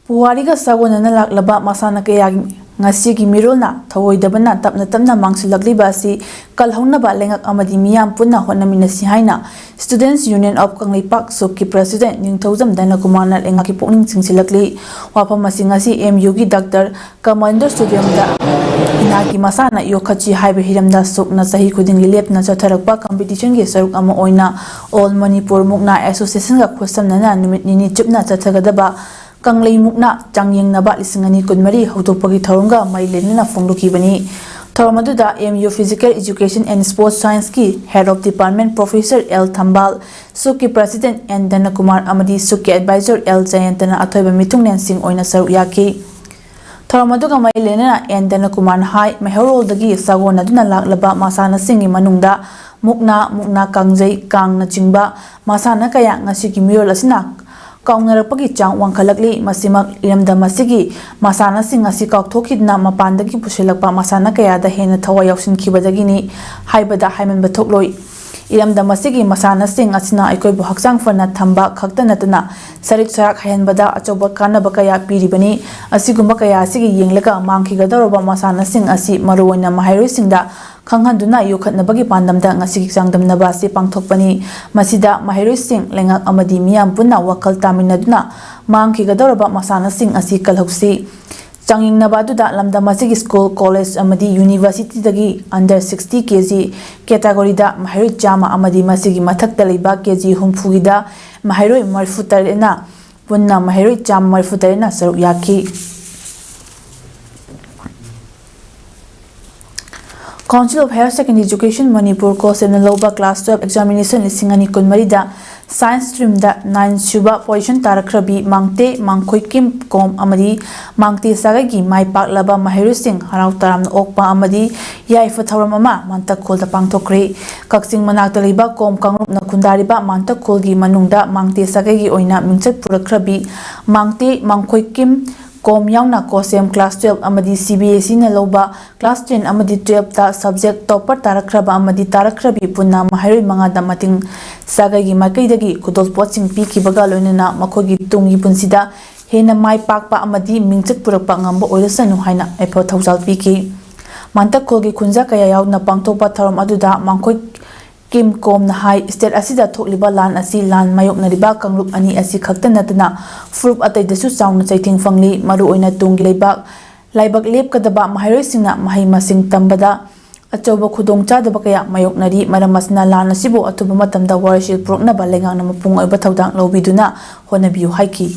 ꯄꯨꯋꯥꯔꯤꯒ ꯁꯥꯒꯣꯟꯅꯅ ꯂꯥꯛꯂꯕ ꯃꯁꯥꯟꯅ ꯀꯌꯥꯒꯤ ꯉꯁꯤꯒꯤ ꯃꯤꯔꯣꯜꯅ ꯊꯧꯑꯣꯏꯗꯕꯅ ꯇꯞꯅ ꯇꯞꯅ ꯃꯥꯡꯁꯤꯜꯂꯛꯂꯤꯕ ꯑꯁꯤ ꯀꯜꯍꯧꯅꯕ ꯂꯩꯉꯥꯛ ꯑꯃꯗꯤ ꯃꯤꯌꯥꯝ ꯄꯨꯟꯅ ꯍꯣꯠꯅꯃꯤꯟꯅꯁꯤ ꯍꯥꯏꯅ Students Union of Kangleipak ꯁꯨꯛꯀꯤ president ꯅꯤꯡꯊꯧꯖꯝ ꯗꯅꯀꯨꯃꯥꯔꯅ ꯂꯩꯉꯥꯛꯀꯤ ꯄꯨꯛꯅꯤꯡ ꯆꯤꯡꯁꯤꯜꯂꯛꯂꯤ꯫ ꯋꯥꯐꯝ ꯑꯁꯤ ꯉꯁꯤ M Uꯒꯤ Doctor ꯀꯃꯜꯗ stadiumꯗ ꯏꯅꯥꯠꯀꯤ ꯃꯁꯥꯟꯅ ꯌꯣꯛꯈꯠꯁꯤ ꯍꯥꯏꯕ ꯍꯤꯔꯝꯗ ꯁꯨꯛꯅ ꯆꯍꯤ ꯈꯨꯗꯤꯡꯒꯤ ꯂꯦꯞꯇꯅ ꯆꯠꯊꯔꯛꯄ competitionꯒꯤ ꯁꯔꯨꯛ ꯑꯃ ꯑꯣꯏꯅ All Manipur ꯃꯨꯛꯅꯥ Associationꯒ ꯈꯨꯠꯁꯝꯅꯅ ꯅꯨꯃꯤꯠ ꯅꯤꯅꯤ ꯆꯨꯞꯅ ꯆꯠꯊꯒꯗꯕ ꯀꯪꯂꯩ ꯃꯨꯛꯅꯥ ꯆꯥꯡꯌꯦꯡꯅꯕ ꯂꯤꯁꯤꯡ ꯑꯅꯤ ꯀꯨꯟꯃꯔꯤ ꯍꯧꯗꯣꯛꯄꯒꯤ ꯊꯧꯔꯝꯒ ꯃꯔꯤ ꯂꯩꯅꯅ ꯐꯣꯡꯗꯣꯛꯈꯤꯕꯅꯤ꯫ ꯊꯧꯔꯝ ꯑꯗꯨꯗ M U Physical Education and Sports Scienceꯀꯤ Head of Department Professor L ꯊꯝꯕꯥꯜ, ꯁꯨꯛꯀꯤ president N ꯗꯅꯀꯨꯃꯥꯔ ꯑꯃꯗꯤ ꯁꯨꯛꯀꯤ advisor L ꯖꯌꯟꯇꯅ ꯑꯊꯣꯏꯕ ꯃꯤꯊꯨꯡꯂꯦꯟꯁꯤꯡ ꯑꯣꯏꯅ ꯁꯔꯨꯛ ꯌꯥꯈꯤ꯫ ꯊꯧꯔꯝ ꯑꯗꯨꯒ ꯃꯔꯤ ꯂꯩꯅꯅ N ꯗꯅꯀꯨꯃꯥꯔꯅ ꯍꯥꯏ, ꯃꯩꯍꯧꯔꯣꯜꯗꯒꯤ ꯁꯥꯒꯣꯟꯅꯗꯨꯅ ꯂꯥꯛꯂꯕ ꯃꯁꯥꯟꯅꯁꯤꯡꯒꯤ ꯃꯅꯨꯡꯗ ꯃꯨꯛꯅꯥ, ꯃꯨꯛꯅꯥ ꯀꯥꯡꯖꯩ, ꯀꯥꯡꯅꯆꯤꯡꯕ ꯃꯁꯥꯟꯅ ꯀꯌꯥ ꯉꯁꯤꯒꯤ ꯃꯤꯔꯣꯜ ꯑꯁꯤꯅ ꯀꯥꯎꯅꯔꯛꯄꯒꯤ ꯆꯥꯡ ꯋꯥꯡꯈꯠꯂꯛꯂꯤ꯫ ꯃꯁꯤꯃꯛ ꯏꯔꯝꯗꯝ ꯑꯁꯤꯒꯤ ꯃꯁꯥꯟꯅꯁꯤꯡ ꯑꯁꯤ ꯀꯥꯎꯊꯣꯛꯈꯤꯗꯨꯅ ꯃꯄꯥꯟꯗꯒꯤ ꯄꯨꯁꯤꯜꯂꯛꯄ ꯃꯁꯥꯟꯅ ꯀꯌꯥꯗ ꯍꯦꯟꯅ ꯊꯋꯥꯏ ꯌꯥꯎꯁꯤꯟꯈꯤꯕꯗꯒꯤꯅꯤ ꯍꯥꯏꯕꯗ ꯍꯥꯏꯃꯟꯕ ꯊꯣꯛꯂꯣꯏ꯫ ꯏꯔꯝꯗꯝ ꯑꯁꯤꯒꯤ ꯃꯁꯥꯟꯅꯁꯤꯡ ꯑꯁꯤꯅ ꯑꯩꯈꯣꯏꯕꯨ ꯍꯛꯆꯥꯡ ꯐꯅ ꯊꯝꯕ ꯈꯛꯇ ꯅꯠꯇꯅ ꯁꯔꯤꯛ ꯁꯔꯥꯛ ꯍꯩꯍꯟꯕꯗ ꯑꯆꯧꯕ ꯀꯥꯟꯅꯕ ꯀꯌꯥ ꯄꯤꯔꯤꯕꯅꯤ꯫ ꯑꯁꯤꯒꯨꯝꯕ ꯀꯌꯥ ꯑꯁꯤꯒꯤ ꯌꯦꯡꯂꯒ ꯃꯥꯡꯈꯤꯒꯗꯧꯔꯕ ꯃꯁꯥꯟꯅꯁꯤꯡ ꯑꯁꯤ ꯃꯔꯨꯑꯣꯏꯅ ꯃꯍꯩꯔꯣꯏꯁꯤꯡꯗ ꯈꯪꯍꯟꯗꯨꯅ ꯌꯣꯛꯈꯠꯅꯕꯒꯤ ꯄꯥꯟꯗꯝꯗ ꯉꯁꯤꯒꯤ ꯆꯥꯡꯗꯝꯅꯕ ꯑꯁꯤ ꯄꯥꯡꯊꯣꯛꯄꯅꯤ꯫ ꯃꯁꯤꯗ ꯃꯍꯩꯔꯣꯏꯁꯤꯡ, ꯂꯩꯉꯥꯛ ꯑꯃꯗꯤ ꯃꯤꯌꯥꯝ ꯄꯨꯟꯅ ꯋꯥꯈꯜ ꯇꯥꯃꯤꯟꯅꯗꯨꯅ ꯃꯥꯡꯈꯤꯒꯗꯧꯔꯕ ꯃꯁꯥꯟꯅꯁꯤꯡ ꯑꯁꯤ ꯀꯜꯍꯧꯁꯤ꯫ ꯆꯥꯡꯌꯦꯡꯅꯕ ꯑꯗꯨꯗ ꯂꯝꯗꯝ ꯑꯁꯤꯒꯤ ꯁ꯭ꯀꯨꯜ, ꯀꯣꯂꯦꯖ ꯑꯃꯗꯤ ꯌꯨꯅꯤꯚꯔꯁꯤꯇꯤꯗꯒꯤ under sixty K G category-ꯗ ꯃꯍꯩꯔꯣꯏ ꯆꯥꯝꯃ ꯑꯃꯗꯤ ꯃꯁꯤꯒꯤ ꯃꯊꯛꯇ ꯂꯩꯕ K G ꯍꯨꯝꯐꯨꯒꯤꯗ ꯃꯍꯩꯔꯣꯏ ꯃꯔꯤꯐꯨ ꯇꯔꯦꯠꯅ, ꯄꯨꯟꯅ ꯃꯍꯩꯔꯣꯏ ꯆꯥꯝꯃ ꯃꯔꯤꯐꯨ ꯇꯔꯦꯠꯅ ꯁꯔꯨꯛ ꯌꯥꯈꯤ꯫ Council of Higher Secondary Education Manipur, COHSEM-ꯅ ꯂꯧꯕ class twelve examination ꯂꯤꯁꯤꯡ ꯑꯅꯤ ꯀꯨꯟꯃꯔꯤꯗ science stream-ꯗ nine ꯁꯨꯕ position ꯇꯥꯔꯛꯈ꯭ꯔꯕꯤ ꯃꯥꯡꯇꯦ ꯃꯥꯡꯈꯣꯏꯀꯤꯝ ꯀꯣꯝ ꯑꯃꯗꯤ ꯃꯥꯡꯇꯦ ꯁꯥꯒꯩꯒꯤ ꯃꯥꯏ ꯄꯥꯛꯂꯕ ꯃꯍꯩꯔꯣꯏꯁꯤꯡ ꯍꯔꯥꯎ ꯇꯔꯥꯝꯅ ꯑꯣꯛꯄ ꯑꯃꯗꯤ ꯌꯥꯏꯐ ꯊꯧꯔꯝ ꯑꯃ ꯃꯥꯟꯇꯛꯈꯣꯜꯗ ꯄꯥꯡꯊꯣꯛꯈ꯭ꯔꯦ꯫ ꯀꯛꯆꯤꯡ ꯃꯅꯥꯛꯇ ꯂꯩꯕ ꯀꯣꯝ ꯀꯥꯡꯂꯨꯞꯅ ꯈꯨꯟꯗꯥꯔꯤꯕ ꯃꯥꯟꯇꯛꯈꯣꯜꯒꯤ ꯃꯅꯨꯡꯗ ꯃꯥꯡꯇꯦ ꯁꯥꯒꯩꯒꯤ ꯑꯣꯏꯅ ꯃꯤꯡꯆꯠ ꯄꯨꯔꯛꯈ꯭ꯔꯕꯤ ꯃꯥꯡꯇꯦ ꯃꯥꯡꯈꯣꯏꯀꯤꯝ ꯀꯣꯝ ꯌꯥꯎꯅ COHSEM class twelve ꯑꯃꯗꯤ C B S E-ꯅ ꯂꯧꯕ class ten ꯑꯃꯗꯤ twelve-ꯇ subject topper ꯇꯥꯔꯛꯈ꯭ꯔꯕ ꯑꯃꯗꯤ ꯇꯥꯔꯛꯈ꯭ꯔꯕꯤ ꯄꯨꯟꯅ ꯃꯍꯩꯔꯣꯏ ꯃꯉꯥꯗ ꯃꯇꯤꯡ ꯁꯥꯒꯩꯒꯤ ꯃꯥꯏꯀꯩꯗꯒꯤ ꯈꯨꯗꯣꯜꯄꯣꯠꯁꯤꯡ ꯄꯤꯈꯤꯕꯒ ꯂꯣꯏꯅꯅ ꯃꯈꯣꯏꯒꯤ ꯇꯨꯡꯒꯤ ꯄꯨꯟꯁꯤꯗ ꯍꯦꯟꯅ ꯃꯥꯏ ꯄꯥꯛꯄ ꯑꯃꯗꯤ ꯃꯤꯡꯆꯠ ꯄꯨꯔꯛꯄ ꯉꯝꯕ ꯑꯣꯏꯔꯁꯅꯨ ꯍꯥꯏꯅ ꯌꯥꯏꯐ ꯊꯧꯖꯥꯜ ꯄꯤꯈꯤ꯫ ꯃꯥꯟꯇꯛꯈꯣꯜꯒꯤ ꯈꯨꯟꯖꯥ ꯀꯌꯥ ꯌꯥꯎꯅ ꯄꯥꯡꯊꯣꯛꯄ ꯊꯧꯔꯝ ꯑꯗꯨꯗ ꯃꯥꯡꯈꯣꯏ ꯀꯤꯝ ꯀꯣꯝꯅ ꯍꯥꯏ, state ꯑꯁꯤꯗ ꯊꯣꯛꯂꯤꯕ ꯂꯥꯟ ꯑꯁꯤ ꯂꯥꯟ ꯃꯥꯌꯣꯛꯅꯔꯤꯕ ꯀꯥꯡꯂꯨꯞ ꯑꯅꯤ ꯑꯁꯤ ꯈꯛꯇ ꯅꯠꯇꯅ ꯐꯨꯔꯨꯞ ꯑꯇꯩꯗꯁꯨ ꯆꯥꯎꯅ ꯆꯩꯊꯦꯡ ꯐꯪꯂꯤ꯫ ꯃꯔꯨꯑꯣꯏꯅ ꯇꯨꯡꯒꯤ ꯂꯩꯕꯥꯛ ꯂꯥꯏꯕꯛ ꯂꯦꯞꯀꯗꯕ ꯃꯍꯩꯔꯣꯏꯁꯤꯡꯅ ꯃꯍꯩ ꯃꯁꯤꯡ ꯇꯝꯕꯗ ꯑꯆꯧꯕ ꯈꯨꯗꯣꯡꯆꯥꯗꯕ ꯀꯌꯥ ꯃꯥꯌꯣꯛꯅꯔꯤ꯫ ꯃꯔꯝ ꯑꯁꯤꯅ ꯂꯥꯟ ꯑꯁꯤꯕꯨ ꯑꯊꯨꯕ ꯃꯇꯝꯗ ꯋꯥꯔꯣꯏꯁꯤꯜ ꯄꯨꯔꯛꯅꯕ ꯂꯩꯉꯥꯛꯅ ꯃꯄꯨꯡ ꯑꯣꯏꯕ ꯊꯧꯗꯥꯡ ꯂꯧꯕꯤꯗꯨꯅ ꯍꯣꯠꯅꯕꯤꯌꯨ ꯍꯥꯏꯈꯤ꯫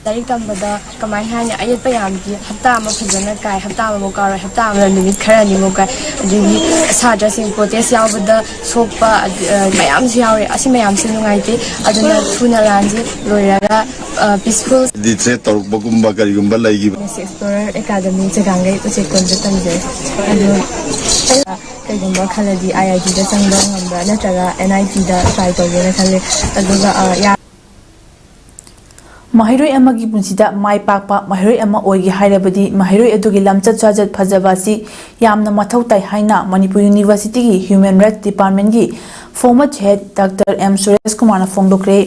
ꯂꯥꯏꯔꯤꯛ ꯇꯝꯕꯗ ꯀꯃꯥꯏ ꯍꯥꯏꯅꯤ, ꯑꯌꯦꯠꯄ ꯌꯥꯝꯗꯦ꯫ ꯍꯞꯇꯥ ꯑꯃ ꯐꯖꯅ ꯀꯥꯏ, ꯍꯞꯇꯥ ꯑꯃꯃꯨꯛ ꯀꯥꯔꯣꯏ, ꯍꯞꯇꯥ ꯑꯃꯗ ꯅꯨꯃꯤꯠ ꯈꯔꯅꯤꯃꯨꯛ ꯀꯥꯏ꯫ ꯑꯗꯒꯤ ꯁꯥꯇ꯭ꯔꯁꯤꯡ protest ꯌꯥꯎꯕꯗ ꯁꯣꯛꯄ, ꯑꯗ-, ꯑ, ꯃꯌꯥꯝꯁꯨ ꯌꯥꯎꯔꯦ꯫ ꯑꯁꯤ ꯃꯌꯥꯝꯁꯦ ꯅꯨꯡꯉꯥꯏꯇꯦ꯫ ꯑꯗꯨꯅ ꯊꯨꯅ ꯂꯥꯟꯁꯤ ꯂꯣꯏꯔꯒ, ꯑ, peaceful ꯍꯥꯏꯗꯤ threat ꯇꯧꯔꯛꯄꯒꯨꯝꯕ ꯀꯔꯤꯒꯨꯝꯕ ꯂꯩꯈꯤꯕ? Explorer Academy ꯆꯦꯒꯥꯡꯒꯩ ꯎꯆꯦꯛꯀꯣꯟꯗ ꯇꯝꯖꯩ꯫ ꯑꯗꯨ ꯀꯩꯒꯨꯝꯕ ꯈꯜꯂꯗꯤ I I T-ꯗ ꯆꯪꯕ ꯉꯝꯕ꯭ꯔꯥ ꯅꯠꯇ꯭ꯔꯒ N I T-ꯗ try ꯇꯧꯒꯦꯅ ꯈꯜꯂꯦ꯫ ꯑꯗꯨꯒ, ꯑ, ꯌꯥ- ꯃꯍꯩꯔꯣꯏ ꯑꯃꯒꯤ ꯄꯨꯟꯁꯤꯗ ꯃꯥꯏ ꯄꯥꯛꯄ ꯃꯍꯩꯔꯣꯏ ꯑꯃ ꯑꯣꯏꯒꯦ ꯍꯥꯏꯔꯕꯗꯤ ꯃꯍꯩꯔꯣꯏ ꯑꯗꯨꯒꯤ ꯂꯝꯆꯠ ꯁꯥꯖꯠ ꯐꯖꯕ ꯑꯁꯤ ꯌꯥꯝꯅ ꯃꯊꯧ ꯇꯥꯏ ꯍꯥꯏꯅ Manipur Universityꯒꯤ Human Rights Departmentꯀꯤ former head Doctor M Suresh ꯀꯨꯃꯥꯔꯅ ꯐꯣꯡꯗꯣꯛꯈ꯭ꯔꯦ꯫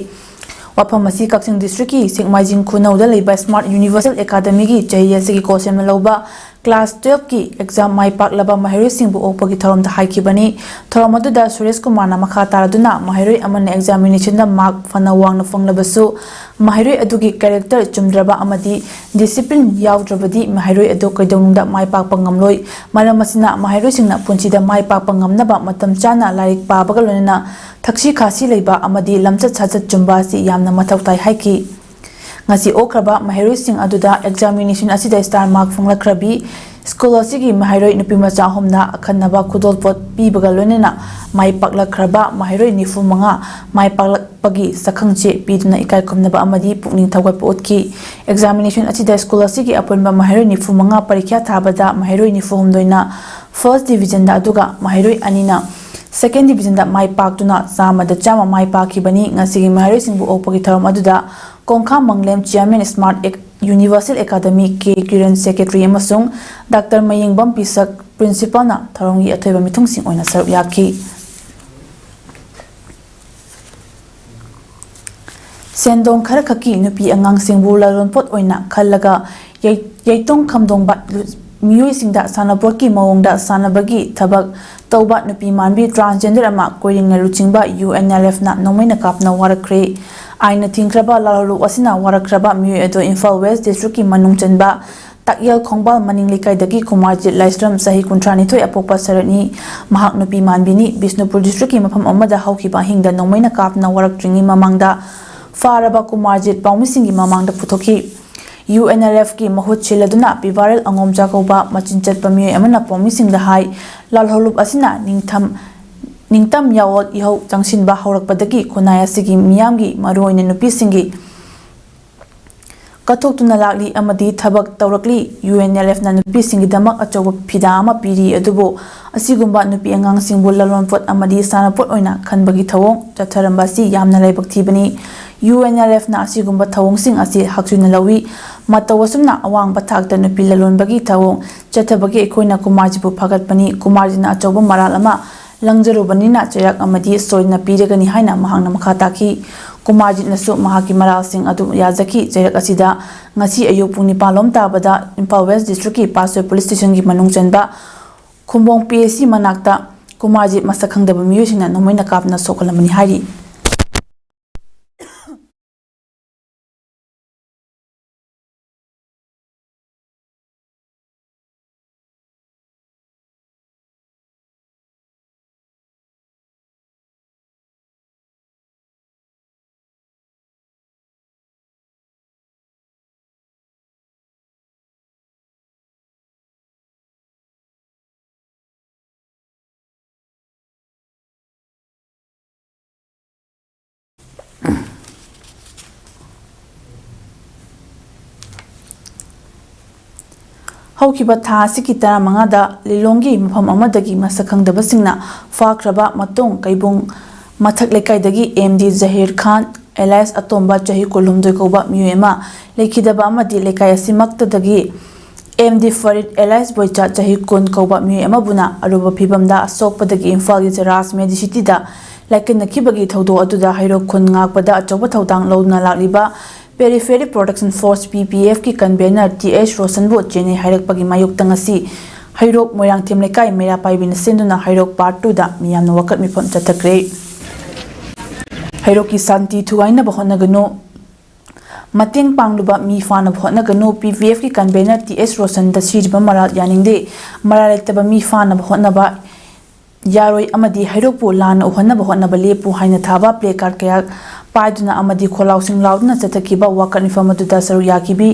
ꯋꯥꯐꯝ ꯑꯁꯤ ꯀꯛꯆꯤꯡ Districtꯀꯤ ꯁꯦꯛꯃꯥꯏꯖꯤꯡ ꯈꯨꯅꯧꯗ ꯂꯩꯕ Smart Universal Academyꯒꯤ ꯆꯍꯤ ꯑꯁꯤꯒꯤ ꯀꯣ ꯁꯦꯝꯅ ꯂꯧꯕ Class Twelveꯀꯤ exam ꯃꯥꯏ ꯄꯥꯛꯂꯕ ꯃꯍꯩꯔꯣꯏꯁꯤꯡꯕꯨ ꯑꯣꯛꯄꯒꯤ ꯊꯧꯔꯝꯗ ꯍꯥꯏꯈꯤꯕꯅꯤ꯫ ꯊꯧꯔꯝ ꯑꯗꯨꯗ ꯁꯨꯔꯦꯁ ꯀꯨꯃꯥꯔꯅ ꯃꯈꯥ ꯇꯥꯔꯗꯨꯅ ꯃꯍꯩꯔꯣꯏ ꯑꯃꯅ examinationꯗ mark ꯐꯅ ꯋꯥꯡꯅ ꯐꯪꯂꯕꯁꯨ ꯃꯍꯩꯔꯣꯏ ꯑꯗꯨꯒꯤ character ꯆꯨꯝꯗ꯭ꯔꯕ ꯑꯃꯗꯤ discipline ꯌꯥꯎꯗ꯭ꯔꯕꯗꯤ ꯃꯍꯩꯔꯣꯏ ꯑꯗꯨ ꯀꯩꯗꯧꯅꯨꯡꯗ ꯃꯥꯏ ꯄꯥꯛꯄ ꯉꯝꯂꯣꯏ꯫ ꯃꯔꯝ ꯑꯁꯤꯅ ꯃꯍꯩꯔꯣꯏꯁꯤꯡꯅ ꯄꯨꯟꯁꯤꯗ ꯃꯥꯏ ꯄꯥꯛꯄ ꯉꯝꯅꯕ ꯃꯇꯝ ꯆꯥꯅ ꯂꯥꯏꯔꯤꯛ ꯄꯥꯕꯒ ꯂꯣꯏꯅꯅ ꯊꯛꯁꯤ ꯈꯥꯁꯤ ꯂꯩꯕ ꯑꯃꯗꯤ ꯂꯝꯆꯠ ꯁꯥꯖꯠ ꯆꯨꯝꯕ ꯑꯁꯤ ꯌꯥꯝꯅ ꯃꯊꯧ ꯇꯥꯏ ꯍꯥꯏꯈꯤ꯫ ꯉꯁꯤ ꯑꯣꯛꯈ꯭ꯔꯕ ꯃꯍꯩꯔꯣꯏꯁꯤꯡ ꯑꯗꯨꯗ examination ꯑꯁꯤꯗ star mark ꯐꯪꯂꯛꯈ꯭ꯔꯕꯤ school ꯑꯁꯤꯒꯤ ꯃꯍꯩꯔꯣꯏ ꯅꯨꯄꯤꯃꯆꯥ ꯑꯍꯨꯝꯅ ꯑꯈꯟꯅꯕ ꯈꯨꯗꯣꯜꯄꯣꯠ ꯄꯤꯕꯒ ꯂꯣꯏꯅꯅ ꯃꯥꯏ ꯄꯥꯛꯂꯛꯈ꯭ꯔꯕ ꯃꯍꯩꯔꯣꯏ ꯅꯤꯐꯨ ꯃꯉꯥ ꯃꯥꯏ ꯄꯥꯛꯂꯛꯄꯒꯤ ꯁꯛꯈꯪꯆꯦ ꯄꯤꯗꯨꯅ ꯏꯀꯥꯏ ꯈꯨꯝꯅꯕ ꯑꯃꯗꯤ ꯄꯨꯛꯅꯤꯡ ꯊꯧꯒꯠꯄ ꯎꯠꯈꯤ꯫ Examination ꯑꯁꯤꯗ school ꯑꯁꯤꯒꯤ ꯑꯄꯨꯟꯕ ꯃꯍꯩꯔꯣꯏ ꯅꯤꯐꯨ ꯃꯉꯥ ꯄꯔꯤꯈ꯭ꯌꯥ ꯊꯥꯕꯗ ꯃꯍꯩꯔꯣꯏ ꯅꯤꯐꯨ ꯍꯨꯝꯗꯣꯏꯅ first divisionꯗ ꯑꯗꯨꯒ ꯃꯍꯩꯔꯣꯏ ꯑꯅꯤꯅ second divisionꯗ ꯃꯥꯏ ꯄꯥꯛꯇꯨꯅ ꯆꯥꯝꯃꯗ ꯆꯥꯝꯃ ꯃꯥꯏ ꯄꯥꯛꯈꯤꯕꯅꯤ꯫ ꯉꯁꯤꯒꯤ ꯃꯍꯩꯔꯣꯏꯁꯤꯡꯕꯨ ꯑꯣꯛꯄꯒꯤ ꯊꯧꯔꯝ ꯑꯗꯨꯗ ꯀꯣꯡꯈꯥ ꯃꯪꯂꯦꯝ, Chairman Smart Ac-, Universal Academy, K Kiran, Secretary, ꯑꯃꯁꯨꯡ Doctor ꯃꯌꯦꯡꯕꯝ ꯄꯤꯁꯛ, Principalꯅ ꯊꯧꯔꯝꯒꯤ ꯑꯊꯣꯏꯕ ꯃꯤꯊꯨꯡꯁꯤꯡ ꯑꯣꯏꯅ ꯁꯔꯨꯛ ꯌꯥꯈꯤ꯫ ꯁꯦꯟꯗꯣꯡ ꯈꯔꯈꯛꯀꯤ ꯅꯨꯄꯤ ꯑꯉꯥꯡꯁꯤꯡꯕꯨ ꯂꯂꯣꯟꯄꯣꯠ ꯑꯣꯏꯅ ꯈꯜꯂꯒ ꯌꯩ-, ꯌꯩꯇꯣꯡ ꯈꯝꯗꯣꯡꯕ ꯂꯨ-, ꯃꯤꯑꯣꯏꯁꯤꯡꯗ ꯁꯥꯟꯅꯄꯣꯠꯀꯤ ꯃꯑꯣꯡꯗ ꯁꯥꯟꯅꯕꯒꯤ ꯊꯕꯛ ꯇꯧꯕ ꯅꯨꯄꯤ ꯃꯥꯟꯕꯤ transgender ꯑꯃ ꯀꯣꯏꯔꯦꯡꯅ ꯂꯨꯆꯤꯡꯕ UNLFꯅ ꯅꯣꯡꯃꯩꯅ ꯀꯥꯞꯅ ꯋꯥꯔꯛꯈ꯭ꯔꯦ꯫ ꯑꯥꯏꯟꯅ ꯊꯤꯡꯈ꯭ꯔꯕ ꯂꯥꯜꯍꯧꯂꯨꯞ ꯑꯁꯤꯅ ꯋꯥꯔꯛꯈ꯭ꯔꯕ ꯃꯤꯑꯣꯏ ꯑꯗꯨ ꯏꯝꯐꯥꯜ West Districtꯀꯤ ꯃꯅꯨꯡ ꯆꯟꯕ ꯇꯥꯛꯌꯦꯜ ꯈꯣꯡꯕꯥꯜ ꯃꯅꯤꯡ ꯂꯩꯀꯥꯏꯗꯒꯤ ꯀꯨꯃꯥꯔꯖꯤꯠ ꯂꯥꯏꯁ꯭ꯔꯝ, ꯆꯍꯤ ꯀꯨꯟꯊ꯭ꯔꯥ ꯅꯤꯊꯣꯏ, ꯑꯄꯣꯛꯄ ꯁꯔꯠꯅꯤ꯫ ꯃꯍꯥꯛ ꯅꯨꯄꯤ ꯃꯥꯟꯕꯤꯅꯤ꯫ ꯕꯤꯁꯅꯨꯄꯨꯔ Districtꯀꯤ ꯃꯐꯝ ꯑꯃꯗ ꯍꯧꯈꯤꯕ ꯑꯍꯤꯡꯗ ꯅꯣꯡꯃꯩꯅ ꯀꯥꯞꯅ ꯋꯥꯔꯛꯇ꯭ꯔꯤꯉꯩ ꯃꯃꯥꯡꯗ ꯐꯥꯔꯕ ꯀꯨꯃꯥꯔꯖꯤꯠ ꯄꯥꯎꯃꯤꯁꯤꯡꯒꯤ ꯃꯃꯥꯡꯗ ꯄꯨꯊꯣꯛꯈꯤ꯫ UNLFꯀꯤ ꯃꯍꯨꯠ ꯁꯤꯜꯂꯗꯨꯅ ꯄꯤꯕꯥꯔꯦꯜ ꯑꯉꯣꯝꯆꯥ ꯀꯧꯕ ꯃꯆꯤꯟ ꯆꯠꯄ ꯃꯤꯑꯣꯏ ꯑꯃꯅ ꯄꯥꯎꯃꯤꯁꯤꯡꯗ ꯍꯥꯏ, ꯂꯥꯜꯍꯧꯂꯨꯞ ꯑꯁꯤꯅ ꯅꯤꯡꯊꯝ, ꯅꯤꯡꯇꯝ ꯌꯥꯑꯣꯜ ꯏꯍꯧ ꯆꯪꯁꯤꯟꯕ ꯍꯧꯔꯛꯄꯗꯒꯤ ꯈꯨꯟꯅꯥꯏ ꯑꯁꯤꯒꯤ ꯃꯤꯌꯥꯝꯒꯤ, ꯃꯔꯨꯑꯣꯏꯅ ꯅꯨꯄꯤꯁꯤꯡꯒꯤ, ꯀꯠꯊꯣꯛꯇꯨꯅ ꯂꯥꯛꯂꯤ ꯑꯃꯗꯤ ꯊꯕꯛ ꯇꯧꯔꯛꯂꯤ꯫ UNLFꯅ ꯅꯨꯄꯤꯁꯤꯡꯒꯤꯗꯃꯛ ꯑꯆꯧꯕ ꯐꯤꯗꯥ ꯑꯃ ꯄꯤꯔꯤ, ꯑꯗꯨꯕꯨ ꯑꯁꯤꯒꯨꯝꯕ ꯅꯨꯄꯤ ꯑꯉꯥꯡꯁꯤꯡꯕꯨ ꯂꯂꯣꯟꯄꯣꯠ ꯑꯃꯗꯤ ꯁꯥꯟꯅꯄꯣꯠ ꯑꯣꯏꯅ ꯈꯟꯕꯒꯤ ꯊꯧꯑꯣꯡ ꯆꯠꯊꯔꯝꯕ ꯑꯁꯤ ꯌꯥꯝꯅ ꯂꯥꯏꯕꯛ ꯊꯤꯕꯅꯤ꯫ UNLFꯅ ꯑꯁꯤꯒꯨꯝꯕ ꯊꯧꯑꯣꯡꯁꯤꯡ ꯑꯁꯤ ꯍꯛꯆꯤꯟꯅ ꯂꯧꯏ꯫ ꯃꯇꯧ ꯑꯁꯨꯝꯅ ꯑꯋꯥꯡꯕ ꯊꯥꯛꯇ ꯅꯨꯄꯤ ꯂꯂꯣꯟꯕꯒꯤ ꯊꯧꯑꯣꯡ ꯆꯠꯊꯕꯒꯤ ꯑꯩꯈꯣꯏꯅ ꯀꯨꯃꯥꯔꯖꯤꯠꯄꯨ ꯐꯥꯒꯠꯄꯅꯤ꯫ ꯀꯨꯃꯥꯔꯖꯤꯠꯅ ꯑꯆꯧꯕ ꯃꯔꯥꯜ ꯑꯃ ꯂꯪꯖꯔꯨꯕꯅꯤꯅ ꯆꯩꯔꯥꯛ ꯑꯃꯗꯤ ꯁꯣꯏꯗꯅ ꯄꯤꯔꯒꯅꯤ ꯍꯥꯏꯅ ꯃꯍꯥꯛꯅ ꯃꯈꯥ ꯇꯥꯈꯤ꯫ ꯀꯨꯃꯥꯔꯖꯤꯠꯅꯁꯨ ꯃꯍꯥꯛꯀꯤ ꯃꯔꯥꯜꯁꯤꯡ ꯑꯗꯨ ꯌꯥꯖꯈꯤ꯫ ꯆꯩꯔꯛ ꯑꯁꯤꯗ ꯉꯁꯤ ꯑꯌꯨꯛ ꯄꯨꯡ ꯅꯤꯄꯥꯟ ꯂꯣꯝ ꯇꯥꯕꯗ ꯏꯝꯐꯥꯜ ꯋꯦꯁ ꯗꯤꯁꯇ꯭ꯔꯤꯛꯀꯤ ꯄꯥꯠꯁꯣꯏ ꯄꯨꯂꯤꯁ ꯁ꯭ꯇꯦꯁꯟꯒꯤ ꯃꯅꯨꯡ ꯆꯟꯕ ꯈꯨꯝꯕꯣꯡ PHC ꯃꯅꯥꯛꯇ ꯀꯨꯃꯥꯔꯖꯤꯠ ꯃꯁꯛ ꯈꯪꯗꯕ ꯃꯤꯑꯣꯏꯁꯤꯡꯅ ꯅꯣꯡꯃꯩꯅ ꯀꯥꯞꯇꯨꯅ ꯁꯣꯛꯍꯜꯂꯝꯕꯅꯤ ꯍꯥꯏꯔꯤ꯫ ꯍꯧꯈꯤꯕ ꯊꯥ ꯑꯁꯤꯒꯤ ꯇꯔꯥꯃꯉꯥꯗ ꯂꯤꯂꯣꯡꯒꯤ ꯃꯐꯝ ꯑꯃꯗꯒꯤ ꯃꯁꯛ ꯈꯪꯗꯕꯁꯤꯡꯅ ꯐꯥꯈ꯭ꯔꯕ ꯃꯇꯨꯡ, ꯀꯩꯕꯨꯡ ꯃꯊꯛ ꯂꯩꯀꯥꯏꯗꯒꯤ MD ꯖꯍꯤꯔ ꯈꯥꯟ alias ꯑꯇꯣꯝꯕ, ꯆꯍꯤ ꯀꯨꯟꯍꯨꯝꯗꯣꯏ ꯀꯧꯕ ꯃꯤꯑꯣꯏ ꯑꯃ ꯂꯩꯈꯤꯗꯕ ꯑꯃꯗꯤ ꯂꯩꯀꯥꯏ ꯑꯁꯤꯃꯛꯇꯗꯒꯤ MD ꯐꯔꯤꯗ alias ꯕꯣꯏꯆꯥ, ꯆꯍꯤ ꯀꯨꯟ ꯀꯧꯕ ꯃꯤꯑꯣꯏ ꯑꯃꯕꯨꯅ ꯑꯔꯨꯕ ꯐꯤꯚꯝꯗ ꯑꯁꯣꯛꯄꯗꯒꯤ ꯏꯝꯐꯥꯜꯒꯤ ꯆꯔꯥꯁ ꯃꯦꯗꯤꯁꯤꯇꯤꯗ ꯂꯥꯏꯀꯠꯅꯈꯤꯕꯒꯤ ꯊꯧꯗꯣꯛ ꯑꯗꯨꯗ ꯍꯩꯔꯣꯛ ꯈꯨꯟ ꯉꯥꯛꯄꯗ ꯑꯆꯧꯕ ꯊꯧꯗꯥꯡ ꯂꯧꯗꯨꯅ ꯂꯥꯛꯂꯤꯕ Periphery Protection Force, PPFꯀꯤ convener Th ꯔꯣꯁꯟꯕꯨ ꯆꯦꯟꯅꯩ ꯍꯥꯏꯔꯛꯄꯒꯤ ꯃꯥꯌꯣꯛꯇ ꯉꯁꯤ ꯍꯩꯔꯣꯛ ꯃꯣꯏꯔꯥꯡꯊꯦꯝ ꯂꯩꯀꯥꯏ ꯃꯩꯔꯥ ꯄꯥꯏꯕꯤꯅ ꯁꯤꯟꯗꯨꯅ ꯍꯩꯔꯣꯛ Part twoꯗ ꯃꯤꯌꯥꯝꯅ ꯋꯥꯀꯠ ꯃꯤꯐꯝ ꯆꯠꯊꯈ꯭ꯔꯦ꯫ ꯍꯩꯔꯣꯛꯀꯤ ꯁꯥꯟꯇꯤ ꯊꯨꯒꯥꯏꯅꯕ ꯍꯣꯠꯅꯒꯅꯨ, ꯃꯇꯦꯡ ꯄꯥꯡꯂꯨꯕ ꯃꯤ ꯐꯥꯅꯕ ꯍꯣꯠꯅꯒꯅꯨ꯫ PPFꯀꯤ convener Th ꯔꯣꯁꯟꯗ ꯁꯤꯔꯤꯕ ꯃꯔꯥꯜ ꯌꯥꯅꯤꯡꯗꯦ꯫ ꯃꯔꯥꯜ ꯂꯩꯇꯕ ꯃꯤ ꯐꯥꯅꯕ ꯍꯣꯠꯅꯕ ꯌꯥꯔꯣꯏ ꯑꯃꯗꯤ ꯍꯩꯔꯣꯛꯄꯨ ꯂꯥꯟꯅ ꯎꯍꯟꯅꯕ ꯍꯣꯠꯅꯕ ꯂꯦꯞꯄꯨ ꯍꯥꯏꯅ ꯊꯥꯕ placard ꯀꯌꯥ ꯄꯥꯏꯗꯨꯅ ꯑꯃꯗꯤ ꯈꯣꯜꯂꯥꯎꯁꯤꯡ ꯂꯥꯎꯗꯨꯅ ꯆꯠꯊꯈꯤꯕ ꯋꯥꯀꯠ ꯃꯤꯐꯝ ꯑꯗꯨꯗ ꯁꯔꯨꯛ ꯌꯥꯈꯤꯕꯤ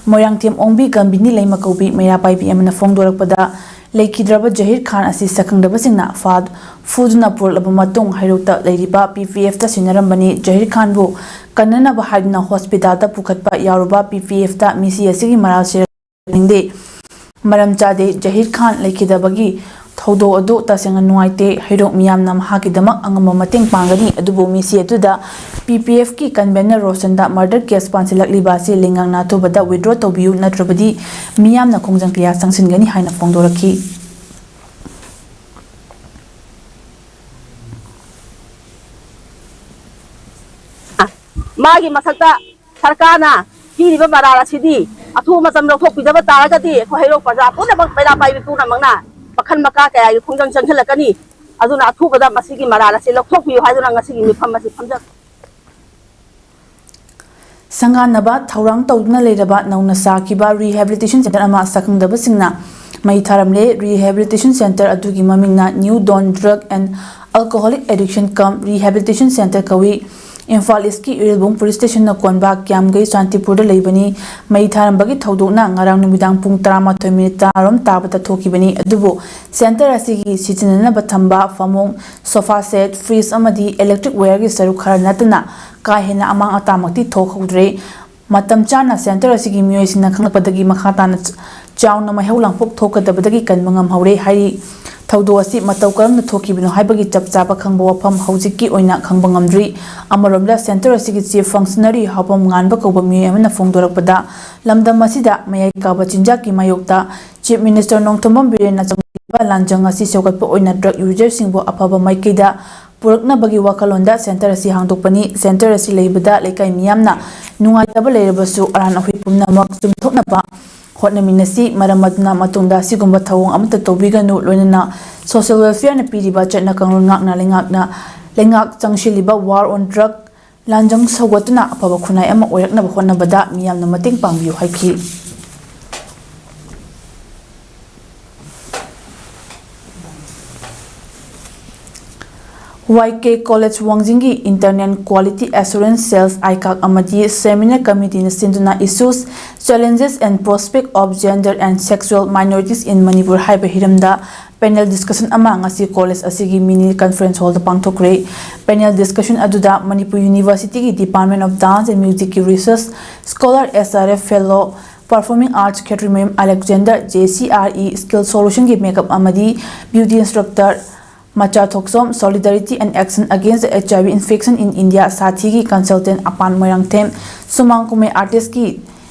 ꯃꯣꯏꯔꯥꯡꯊꯦꯝ ꯑꯣꯡꯕꯤ ꯒꯝꯚꯤꯅꯤ ꯂꯩꯃ ꯀꯧꯕꯤ ꯃꯩꯔꯥ ꯄꯥꯏꯕꯤ ꯑꯃꯅ ꯐꯣꯡꯗꯣꯔꯛꯄꯗ, ꯂꯩꯈꯤꯗ꯭ꯔꯕ ꯖꯍꯤꯔ ꯈꯥꯟ ꯑꯁꯤ ꯁꯛꯈꯪꯗꯕꯁꯤꯡꯅ ꯐꯥ-, ꯐꯨꯗꯨꯅ ꯄꯨꯔꯛꯂꯕ ꯃꯇꯨꯡ, ꯍꯩꯔꯣꯛꯇ ꯂꯩꯔꯤꯕ PPFꯇ ꯁꯤꯟꯅꯔꯝꯕꯅꯤ꯫ ꯖꯍꯤꯔ ꯈꯥꯟꯕꯨ ꯀꯟꯅꯅꯕ ꯍꯥꯏꯗꯨꯅ ꯍꯣꯁꯄꯤꯇꯥꯜꯗ ꯄꯨꯈꯠꯄ ꯌꯥꯎꯔꯕ PPFꯇ ꯃꯤꯁꯤ ꯑꯁꯤꯒꯤ ꯃꯔꯥꯜ ꯁꯤꯔꯛꯅꯤꯡꯗꯦ꯫ ꯃꯔꯝ ꯆꯥꯗꯦ꯫ ꯖꯍꯤꯔ ꯈꯥꯟ ꯂꯩꯈꯤꯗꯕꯒꯤ ꯊꯧꯗꯣꯛ ꯑꯗꯨ ꯇꯁꯦꯡꯅ ꯅꯨꯡꯉꯥꯏꯇꯦ꯫ ꯍꯩꯔꯣꯛ ꯃꯤꯌꯥꯝꯅ ꯃꯍꯥꯛꯀꯤꯗꯃꯛ ꯑꯉꯝꯕ ꯃꯇꯦꯡ ꯄꯥꯡꯒꯅꯤ, ꯑꯗꯨꯕꯨ ꯃꯤꯁꯤ ꯑꯗꯨꯗ P P F ꯀꯤ convener ꯔꯣꯁꯟꯗ murder case ꯄꯥꯟꯁꯤꯜꯂꯛꯂꯤꯕ ꯑꯁꯤ ꯂꯩꯉꯥꯛꯅ ꯑꯊꯨꯕꯗ withdraw ꯇꯧꯕꯤꯌꯨ, ꯅꯠꯇ꯭ꯔꯕꯗꯤ ꯃꯤꯌꯥꯝꯅ ꯈꯣꯡꯖꯪ ꯀꯌꯥ ꯆꯪꯁꯤꯟꯒꯅꯤ ꯍꯥꯏꯅ ꯐꯣꯡꯗꯣꯔꯛꯈꯤ꯫ ꯃꯥꯒꯤ ꯃꯊꯛꯇ ꯁꯔꯀꯥꯔꯅ ꯄꯤꯔꯤꯕ ꯃꯔꯥꯜ ꯑꯁꯤꯗꯤ ꯑꯊꯨꯕ ꯃꯇꯝ ꯂꯧꯊꯣꯛꯄꯤꯗꯕ ꯇꯥꯔꯒꯗꯤ ꯑꯩꯈꯣꯏ ꯍꯩꯔꯣꯛ ꯄ꯭ꯔꯖꯥ ꯄꯨꯝꯅꯃꯛ, ꯃꯩꯔꯥ ꯄꯥꯏꯕꯤ ꯄꯨꯝꯅꯃꯛꯅ ꯃꯈꯜ ꯃꯀꯥ ꯀꯌꯥꯒꯤ ꯈꯣꯡꯖꯪ ꯆꯪꯁꯤꯜꯂꯛꯀꯅꯤ꯫ ꯑꯗꯨꯅ ꯑꯊꯨꯕꯗ ꯃꯁꯤꯒꯤ ꯃꯔꯥꯜ ꯑꯁꯤ ꯂꯧꯊꯣꯛꯄꯤꯌꯨ ꯍꯥꯏꯗꯨꯅ ꯉꯁꯤꯒꯤ ꯃꯤꯐꯝ ꯑꯁꯤ ꯐꯝꯖ- ꯁꯪꯒꯥꯅꯕ ꯊꯧꯔꯥꯡ ꯇꯧꯗꯨꯅ ꯂꯩꯔꯕ ꯅꯧꯅ ꯁꯥꯈꯤꯕ rehabilitation centre ꯑꯃ ꯁꯛꯈꯪꯗꯕꯁꯤꯡꯅ ꯃꯩ ꯊꯥꯔꯝꯂꯦ꯫ Rehabilitation centre ꯑꯗꯨꯒꯤ ꯃꯃꯤꯡꯅ New Dawn Drug and Alcoholic Addiction cum Rehabilitation Centre ꯀꯧꯏ꯫ ꯏꯝꯐꯥꯜ ꯏꯁꯀꯤ ꯏꯔꯤꯜꯕꯨꯡ ꯄꯨꯂꯤꯁ ꯁ꯭ꯇꯦꯁꯟꯅ ꯀꯣꯟꯕ ꯀ꯭ꯌꯥꯝꯒꯩ ꯆꯥꯟꯇꯤꯄꯨꯔꯗ ꯂꯩꯕꯅꯤ꯫ ꯃꯩ ꯊꯥꯔꯝꯕꯒꯤ ꯊꯧꯗꯣꯛꯅ ꯉꯔꯥꯡ ꯅꯨꯃꯤꯗꯥꯡ ꯄꯨꯡ ꯇꯔꯥꯃꯥꯊꯣꯏ ꯃꯤꯅꯤꯠ ꯇꯔꯥꯔꯣꯝ ꯇꯥꯕꯗ ꯊꯣꯛꯈꯤꯕꯅꯤ꯫ ꯑꯗꯨꯕꯨ centre ꯑꯁꯤꯒꯤ ꯁꯤꯖꯤꯟꯅꯅꯕ ꯊꯝꯕ ꯐꯃꯨꯡ, sofa set, fridge ꯑꯃꯗꯤ electric wireꯒꯤ ꯁꯔꯨꯛ ꯈꯔ ꯅꯠꯇꯅ ꯀꯥ ꯍꯦꯟꯅ ꯑꯃꯥꯡ ꯑꯇꯥꯃꯛꯇꯤ ꯊꯣꯛꯍꯧꯗ꯭ꯔꯦ꯫ ꯃꯇꯝ ꯆꯥꯅ centre ꯑꯁꯤꯒꯤ ꯃꯤꯑꯣꯏꯁꯤꯡꯅ ꯈꯪꯂꯛꯄꯗꯒꯤ ꯃꯈꯥ ꯇꯥꯅ ꯆ-, ꯆꯥꯎꯅ ꯃꯩꯍꯧ ꯂꯥꯡꯄꯣꯛ ꯊꯣꯛꯀꯗꯕꯗꯒꯤ ꯀꯟꯕ ꯉꯝꯍꯧꯔꯦ ꯍꯥꯏꯔꯤ꯫ ꯊꯧꯗꯣꯛ ꯑꯁꯤ ꯃꯇꯧ ꯀꯔꯝꯅ ꯊꯣꯛꯈꯤꯕꯅꯣ ꯍꯥꯏꯕꯒꯤ ꯆꯞ ꯆꯥꯕ ꯈꯪꯕ ꯋꯥꯐꯝ ꯍꯧꯖꯤꯛꯀꯤ ꯑꯣꯏꯅ ꯈꯪꯕ ꯉꯝꯗ꯭ꯔꯤ꯫ ꯑꯃꯔꯣꯝꯗ centre ꯑꯁꯤꯒꯤ chief functionary ꯍꯥꯎꯕꯝ ꯉꯥꯟꯕ ꯀꯧꯕ ꯃꯤꯑꯣꯏ ꯑꯃꯅ ꯐꯣꯡꯗꯣꯔꯛꯄꯗ, ꯂꯝꯗꯝ ꯑꯁꯤꯗ ꯃꯌꯥꯏ ꯀꯥꯕ ꯆꯤꯟꯖꯥꯛꯀꯤ ꯃꯥꯌꯣꯛꯇ chief minister ꯅꯣꯡꯊꯣꯝꯕꯝ ꯕꯤꯔꯦꯟꯅ ꯆꯪꯕꯤꯕ ꯂꯥꯟꯖꯪ ꯑꯁꯤ ꯁꯧꯒꯠꯄ ꯑꯣꯏꯅ drug userꯁꯤꯡꯕꯨ ꯑꯐꯕ ꯃꯥꯏꯀꯩꯗ ꯄꯨꯔꯛꯅꯕꯒꯤ ꯋꯥꯈꯜꯂꯣꯟꯗ centre ꯑꯁꯤ ꯍꯥꯡꯗꯣꯛꯄꯅꯤ꯫ Centre ꯑꯁꯤ ꯂꯩꯕꯗ ꯂꯩꯀꯥꯏ ꯃꯤꯌꯥꯝꯅ ꯅꯨꯡꯉꯥꯏꯇꯕ ꯂꯩꯔꯕꯁꯨ ꯑꯔꯥꯟ ꯑꯍꯣꯏ ꯄꯨꯝꯅꯃꯛ ꯆꯨꯝꯊꯣꯛꯅꯕ ꯍꯣꯠꯅꯃꯤꯟꯅꯁꯤ꯫ ꯃꯔꯝ ꯑꯗꯨꯅ ꯃꯇꯨꯡꯗ ꯑꯁꯤꯒꯨꯝꯕ ꯊꯧꯑꯣꯡ ꯑꯃꯠꯇ ꯇꯧꯕꯤꯒꯅꯨ꯫ ꯂꯣꯏꯅꯅ social welfareꯅ ꯄꯤꯔꯤꯕ ꯆꯠꯅ ꯀꯥꯡꯂꯣꯟ ꯉꯥꯛꯅ ꯂꯩꯉꯥꯛꯅ, ꯂꯩꯉꯥꯛ ꯆꯪꯁꯤꯜꯂꯤꯕ war on drug ꯂꯥꯟꯖꯪ ꯁꯧꯒꯠꯇꯨꯅ ꯑꯐꯕ ꯈꯨꯟꯅꯥꯏ ꯑꯃ ꯑꯣꯏꯔꯛꯅꯕ ꯍꯣꯠꯅꯕꯗ ꯃꯤꯌꯥꯝꯅ ꯃꯇꯦꯡ ꯄꯥꯡꯕꯤꯌꯨ ꯍꯥꯏꯈꯤ꯫ Y K College ꯋꯥꯡꯖꯤꯡꯒꯤ Internal Quality Assurance Cells, ꯑꯥꯏꯀꯥꯛ ꯑꯃꯗꯤ Seminar Committeeꯅ ꯁꯤꯟꯗꯨꯅ Issues, Challenges and Prospect of Gender and Sexual Minorities in Manipur ꯍꯥꯏꯕ ꯍꯤꯔꯝꯗ panel discussion ꯑꯃ ꯉꯁꯤ college ꯑꯁꯤꯒꯤ mini conference hallꯗ ꯄꯥꯡꯊꯣꯛꯈ꯭ꯔꯦ꯫ Panel discussion ꯑꯗꯨꯗ ꯃꯅꯤꯄꯨꯔ Universityꯒꯤ Department of Dance and Musicꯀꯤ research scholar, S R F fellow, Performing Arts Khetrimayum Alexander, J C R E Skill Solution ꯒꯤ Makeup ꯑꯃꯗꯤ Beauty Instructor, ꯃꯆꯥ ꯊꯣꯛꯆꯣꯝ Solidarity and Action Against H I V Infection in India ꯁꯥꯊꯤꯒꯤ Consultant ꯑꯄꯥꯟ Moirangthem, ꯁꯨꯃꯥꯡ ꯀꯨꯝꯍꯩ Artist ꯀꯤ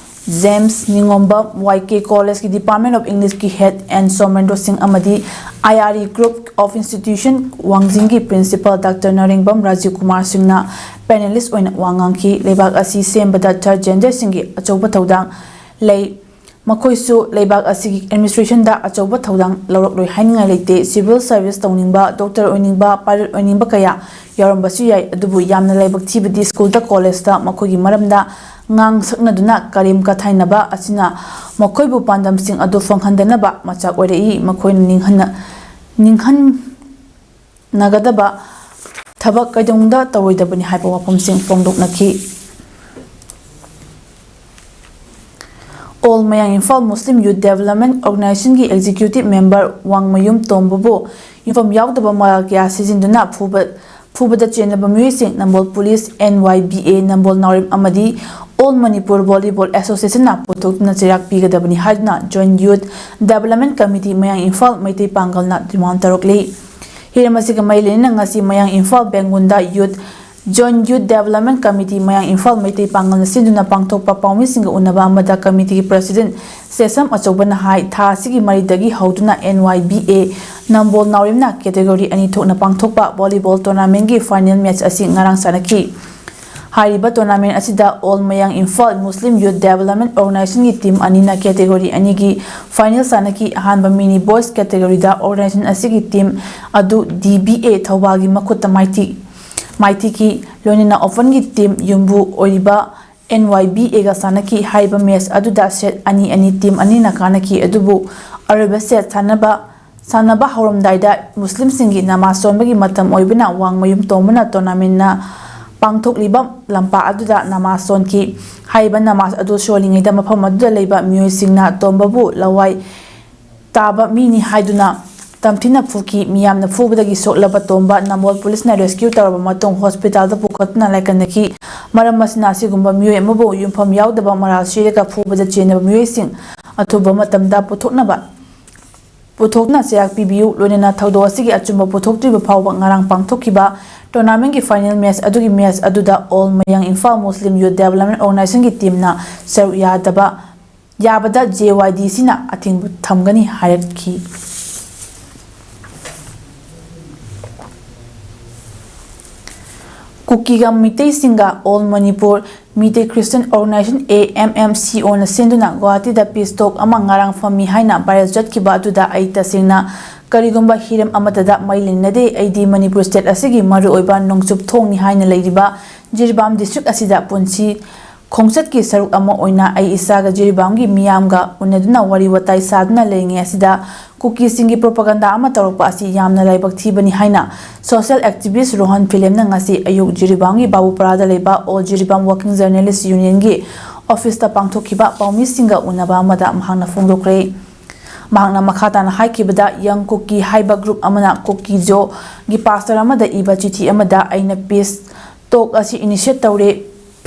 James ꯅꯤꯉꯣꯝꯕꯝ, Y K College ꯀꯤ Department of English ꯀꯤ Head N Somendro ꯁꯤꯡ ꯑꯃꯗꯤ I R E Group of Institution ꯋꯥꯡꯖꯤꯡꯒꯤ Principal Doctor ꯅꯔꯦꯡꯕꯝ Rajiv Kumar ꯁꯤꯡꯅ panelist ꯑꯣꯏꯅ ꯋꯥ ꯉꯥꯡꯈꯤ꯫ ꯂꯩꯕꯥꯛ ꯑꯁꯤ ꯁꯦꯝꯕꯗ Third Gender ꯁꯤꯡꯒꯤ ꯑꯆꯧꯕ ꯊꯧꯗꯥꯡ ꯂꯩ꯫ ꯃꯈꯣꯏꯁꯨ ꯂꯩꯕꯥꯛ ꯑꯁꯤꯒꯤ administration ꯗ ꯑꯆꯧꯕ ꯊꯧꯗꯥꯡ ꯂꯧꯔꯛꯂꯣꯏ ꯍꯥꯏꯅꯤꯡꯉꯥꯏ ꯂꯩꯇꯦ꯫ Civil service ꯇꯧꯅꯤꯡꯕ, doctor ꯑꯣꯏꯅꯤꯡꯕ, pilot ꯑꯣꯏꯅꯤꯡꯕ ꯀꯌꯥ ꯌꯥꯎꯔꯝꯕꯁꯨ ꯌꯥꯏ, ꯑꯗꯨꯕꯨ ꯌꯥꯝꯅ ꯂꯥꯏꯕꯛ ꯊꯤꯕꯗꯤ school ꯗ, college ꯇ ꯃꯈꯣꯏꯒꯤ ꯃꯔꯝꯗ ꯉꯥꯡ ꯁꯛꯅꯗꯨꯅ ꯀꯔꯦꯝ ꯀꯊꯥꯏꯅꯕ ꯑꯁꯤꯅ ꯃꯈꯣꯏꯕꯨ ꯄꯥꯟꯗꯝꯁꯤꯡ ꯑꯗꯨ ꯐꯪꯍꯟꯗꯅꯕ ꯃꯆꯥꯛ ꯑꯣꯏꯔꯛꯏ꯫ ꯃꯈꯣꯏꯅ ꯅꯤꯡꯍꯟꯅ-, ꯅꯤꯡꯍꯟ-, ꯅꯒꯗꯕ ꯊꯕꯛ ꯀꯩꯗꯧꯅꯨꯡꯗ ꯇꯧꯔꯣꯏꯗꯕꯅꯤ ꯍꯥꯏꯕ ꯋꯥꯐꯝꯁꯤꯡ ꯐꯣꯡꯗꯣꯛꯅꯈꯤ꯫ All Mayang Imphal Muslim Youth Development Organization ꯒꯤ Executive Member ꯋꯥꯡꯃꯌꯨꯝ ꯇꯣꯝꯕꯕꯨ ꯌꯨꯝꯐꯝ ꯌꯥꯎꯗꯕ ꯃꯔꯥꯜ ꯀꯌꯥ ꯁꯤꯖꯤꯟꯗꯨꯅ ꯐꯨꯕ, ꯐꯨꯕꯗ ꯆꯦꯟꯅꯕ ꯃꯤꯑꯣꯏꯁꯤꯡ ꯅꯝꯕꯣꯜ Police, N Y B A ꯅꯝꯕꯣꯜ ꯅꯥꯎꯔꯦꯝ ꯑꯃꯗꯤ All Manipur Volleyball Association ꯅ ꯄꯨꯊꯣꯛꯇꯨꯅ ꯆꯩꯔꯥꯛ ꯄꯤꯒꯗꯕꯅꯤ ꯍꯥꯏꯗꯨꯅ Joint Youth Development Committee ꯃꯌꯥꯡ ꯏꯝꯐꯥꯜ ꯃꯩꯇꯩ ꯄꯥꯡꯒꯜꯅ demand ꯇꯧꯔꯛꯂꯤ꯫ ꯍꯤꯔꯝ ꯑꯁꯤꯒ ꯃꯔꯤ ꯂꯩꯅꯅ ꯉꯁꯤ ꯃꯌꯥꯡ Imphal ꯕꯦꯡꯒꯨꯟꯗ Youth, Joint Youth Development Committee ꯃꯌꯥꯡ ꯏꯝꯐꯥꯜ ꯃꯩꯇꯩ ꯄꯥꯡꯒꯜꯅ ꯁꯤꯟꯗꯨꯅ ꯄꯥꯡꯊꯣꯛꯄ ꯄꯥꯎꯃꯤꯁꯤꯡꯒ ꯎꯅꯕ ꯑꯃꯗ committee ꯒꯤ President ꯁꯦꯁꯝ ꯑꯆꯧꯕꯅ ꯍꯥꯏ, ꯊꯥ ꯑꯁꯤꯒꯤ ꯃꯔꯤꯗꯒꯤ ꯍꯧꯗꯨꯅ N Y B A Nambol ꯅꯥꯎꯔꯦꯝꯅ category ꯑꯅꯤ ꯊꯣꯛꯅ ꯄꯥꯡꯊꯣꯛꯄ volleyball tournament ꯀꯤ final match ꯑꯁꯤ ꯉꯔꯥꯡ ꯁꯥꯟꯅꯈꯤ꯫ ꯍꯥꯏꯔꯤꯕ tournament ꯑꯁꯤꯗ All Mayang Imphal Muslim Youth Development Organization ꯒꯤ team ꯑꯅꯤꯅ category ꯑꯅꯤꯒꯤ final ꯁꯥꯟꯅꯈꯤ꯫ ꯑꯍꯥꯟꯕ mini boys category ꯗ organization ꯑꯁꯤꯒꯤ team ꯑꯗꯨ D B A ꯊꯧꯕꯥꯜꯒꯤ ꯃꯈꯨꯠꯇ ꯃꯥꯏꯊꯤ-, ꯃꯥꯏꯊꯤꯈꯤ꯫ ꯂꯣꯏꯅꯅ open ꯒꯤ team ꯌꯨꯝꯕꯨ ꯑꯣꯏꯔꯤꯕ N Y B A ꯒ ꯁꯥꯟꯅꯈꯤ꯫ ꯍꯥꯏꯔꯤꯕ match ꯑꯗꯨꯗ set ꯑꯅꯤ ꯑꯅꯤ team ꯑꯅꯤꯅ ꯀꯥꯟꯅꯈꯤ꯫ ꯑꯗꯨꯕꯨ ꯑꯔꯣꯏꯕ set ꯁꯥꯟꯅꯕ, ꯁꯥꯟꯅꯕ ꯍꯧꯔꯝꯗꯥꯏꯗ ꯃꯨꯁꯂꯤꯝꯁꯤꯡꯒꯤ ꯅꯃꯥꯖ ꯁꯣꯟꯕꯒꯤ ꯃꯇꯝ ꯑꯣꯏꯕꯅ ꯋꯥꯡꯃꯌꯨꯝ ꯇꯣꯝꯕꯅ tournament ꯅ ꯄꯥꯡꯊꯣꯛꯂꯤꯕ ꯂꯝꯄꯥꯛ ꯑꯗꯨꯗ ꯅꯃꯥꯖ ꯁꯣꯟꯈꯤ꯫ ꯍꯥꯏꯔꯤꯕ ꯅꯃꯥꯖ ꯑꯗꯨ ꯁꯣꯜꯂꯤꯉꯩꯗ ꯃꯐꯝ ꯑꯗꯨꯗ ꯂꯩꯕ ꯃꯤꯑꯣꯏꯁꯤꯡꯅ ꯇꯣꯝꯕꯕꯨ ꯂꯋꯥꯏ ꯇꯥꯕ ꯃꯤꯅꯤ ꯍꯥꯏꯗꯨꯅ ꯌꯥꯝ ꯊꯤꯅ ꯐꯨꯈꯤ꯫ ꯃꯤꯌꯥꯝꯅ ꯐꯨꯕꯗꯒꯤ ꯁꯣꯛꯂꯕ ꯇꯣꯝꯕ ꯅꯝꯕꯣꯜ ꯄꯨꯂꯤꯁꯅ ꯔꯦꯁꯀ꯭ꯌꯨ ꯇꯧꯔꯕ ꯃꯇꯨꯡ ꯍꯣꯁꯄꯤꯇꯥꯜꯗ ꯄꯨꯈꯠꯇꯨꯅ ꯂꯥꯏꯀꯠꯅꯈꯤ꯫ ꯃꯔꯝ ꯑꯁꯤꯅ ꯑꯁꯤꯒꯨꯝꯕ ꯃꯤꯑꯣꯏ ꯑꯃꯕꯨ ꯌꯨꯝꯐꯝ ꯌꯥꯎꯗꯕ ꯃꯔꯥꯜ ꯁꯤꯔꯒ ꯐꯨꯕꯗ ꯆꯦꯟꯅꯕ ꯃꯤꯑꯣꯏꯁꯤꯡ ꯑꯊꯨꯕ ꯃꯇꯝꯗ ꯄꯨꯊꯣꯛꯅꯕ ꯄꯨꯊꯣꯛꯇꯨꯅ ꯆꯩꯔꯥꯛ ꯄꯤꯕꯤꯌꯨ꯫ ꯂꯣꯏꯅꯅ ꯊꯧꯗꯣꯛ ꯑꯁꯤꯒꯤ ꯑꯆꯨꯝꯕ ꯄꯨꯊꯣꯛꯇ꯭ꯔꯤꯕ ꯐꯥꯎꯕ ꯉꯔꯥꯡ ꯄꯥꯡꯊꯣꯛꯈꯤꯕ ꯇꯣꯔꯅꯥꯃꯦꯟꯒꯤ ꯐꯥꯏꯅꯦꯜ ꯃꯦꯆ ꯑꯗꯨꯒꯤ ꯃꯦꯆ ꯑꯗꯨꯗ ꯑꯣꯜ ꯃꯌꯥꯡ ꯏꯝꯐꯥꯜ ꯃꯨꯁꯂꯤꯝ ꯌꯨꯠ ꯗꯦꯕꯂꯞꯃꯦꯟ ꯑꯣꯔꯒꯅꯥꯏꯖꯦꯁꯟꯒꯤ ꯇꯤꯝꯅ ꯁꯔꯨꯛ ꯌꯥꯗꯕ ꯌꯥꯕꯗ ꯖꯦ ꯋꯥꯏ ꯗꯤ ꯁꯤꯅ ꯑꯊꯤꯡꯕ ꯊꯝꯒꯅꯤ ꯍꯥꯏꯔꯛꯈꯤ꯫ ꯀꯨꯀꯤꯒ ꯃꯤꯇꯩꯁꯤꯡꯒ all Manipur Meitei Christian organisation, A M M C ꯑꯣꯅ ꯁꯤꯟꯗꯨꯅ ꯒꯨꯋꯥꯍꯥꯇꯤꯗ ꯄꯤꯁ ꯇꯣꯛ ꯑꯃ ꯉꯔꯥꯡ ꯐꯝꯃꯤ ꯍꯥꯏꯅ ꯚꯥꯏꯔꯦꯜ ꯆꯠꯈꯤꯕ ꯑꯗꯨꯗ ꯑꯩ ꯇꯁꯦꯡꯅ ꯀꯔꯤꯒꯨꯝꯕ ꯍꯤꯔꯝ ꯑꯃꯠꯇꯗ ꯃꯔꯤ ꯂꯩꯅꯗꯦ꯫ ꯑꯩꯗꯤ ꯃꯅꯤꯄꯨꯔ ꯁ꯭ꯇꯦꯠ ꯑꯁꯤꯒꯤ ꯃꯔꯨꯑꯣꯏꯕ ꯅꯣꯡꯆꯨꯞ ꯊꯣꯡꯅꯤ ꯍꯥꯏꯅ ꯂꯩꯔꯤꯕ ꯖꯤꯔꯤꯕꯥꯝ ꯗꯤꯁꯇ꯭ꯔꯤꯛ ꯑꯁꯤꯗ ꯄꯨꯟꯁꯤ ꯈꯣꯡꯆꯠꯀꯤ ꯁꯔꯨꯛ ꯑꯃ ꯑꯣꯏꯅ ꯑꯩ ꯏꯁꯥꯒ ꯖꯤꯔꯤꯕꯥꯝꯒꯤ ꯃꯤꯌꯥꯝꯒ ꯎꯅꯗꯨꯅ ꯋꯥꯔꯤ ꯋꯥꯇꯥꯏ ꯁꯥꯗꯨꯅ ꯂꯩꯔꯤꯉꯩ ꯑꯁꯤꯗ ꯀꯨꯀꯤꯁꯤꯡꯒꯤ ꯄ꯭ꯔꯣꯄꯥꯒꯟꯗꯥ ꯑꯃ ꯇꯧꯔꯛꯄ ꯑꯁꯤ ꯌꯥꯝꯅ ꯂꯥꯏꯕꯛ ꯊꯤꯕꯅꯤ ꯍꯥꯏꯅ ꯁꯣꯁꯤꯌꯦꯜ ꯑꯦꯛꯇꯤꯚꯤꯁ꯭ꯠ ꯔꯣꯍꯟ ꯐꯤꯂꯦꯝꯅ ꯉꯁꯤ ꯑꯌꯨꯛ ꯖꯤꯔꯤꯕꯥꯝꯒꯤ ꯕꯥꯕꯨꯄꯥꯔꯥꯗ ꯂꯩꯕ ꯑꯣꯜ ꯖꯤꯔꯤꯕꯥꯝ ꯋꯥꯔꯀꯤꯡ ꯖꯔꯅꯦꯂꯤꯁ꯭ꯠ ꯌꯨꯅꯤꯌꯟꯒꯤ ꯑꯣꯐꯤꯁꯇ ꯄꯥꯡꯊꯣꯛꯈꯤꯕ ꯄꯥꯎꯃꯤꯁꯤꯡꯒ ꯎꯅꯕ ꯑꯃꯗ ꯃꯍꯥꯛꯅ ꯐꯣꯡꯗꯣꯛꯈ꯭ꯔꯦ꯫ ꯃꯍꯥꯛꯅ ꯃꯈꯥ ꯇꯥꯅ ꯍꯥꯏꯈꯤꯕꯗ, ꯌꯪ ꯀꯨꯀꯤ ꯍꯥꯏꯕ ꯒ꯭ꯔꯨꯞ ꯑꯃꯅ ꯀꯨꯀꯤꯖꯣꯒꯤ ꯄꯥꯁꯇꯔ ꯑꯃꯗ ꯏꯕ ꯆꯤꯊꯤ ꯑꯃꯗ ꯑꯩꯅ ꯄꯤꯁ ꯇꯣꯛ ꯑꯁꯤ ꯏꯅꯤꯁꯤꯌꯦꯠ ꯇꯧꯔꯦ꯫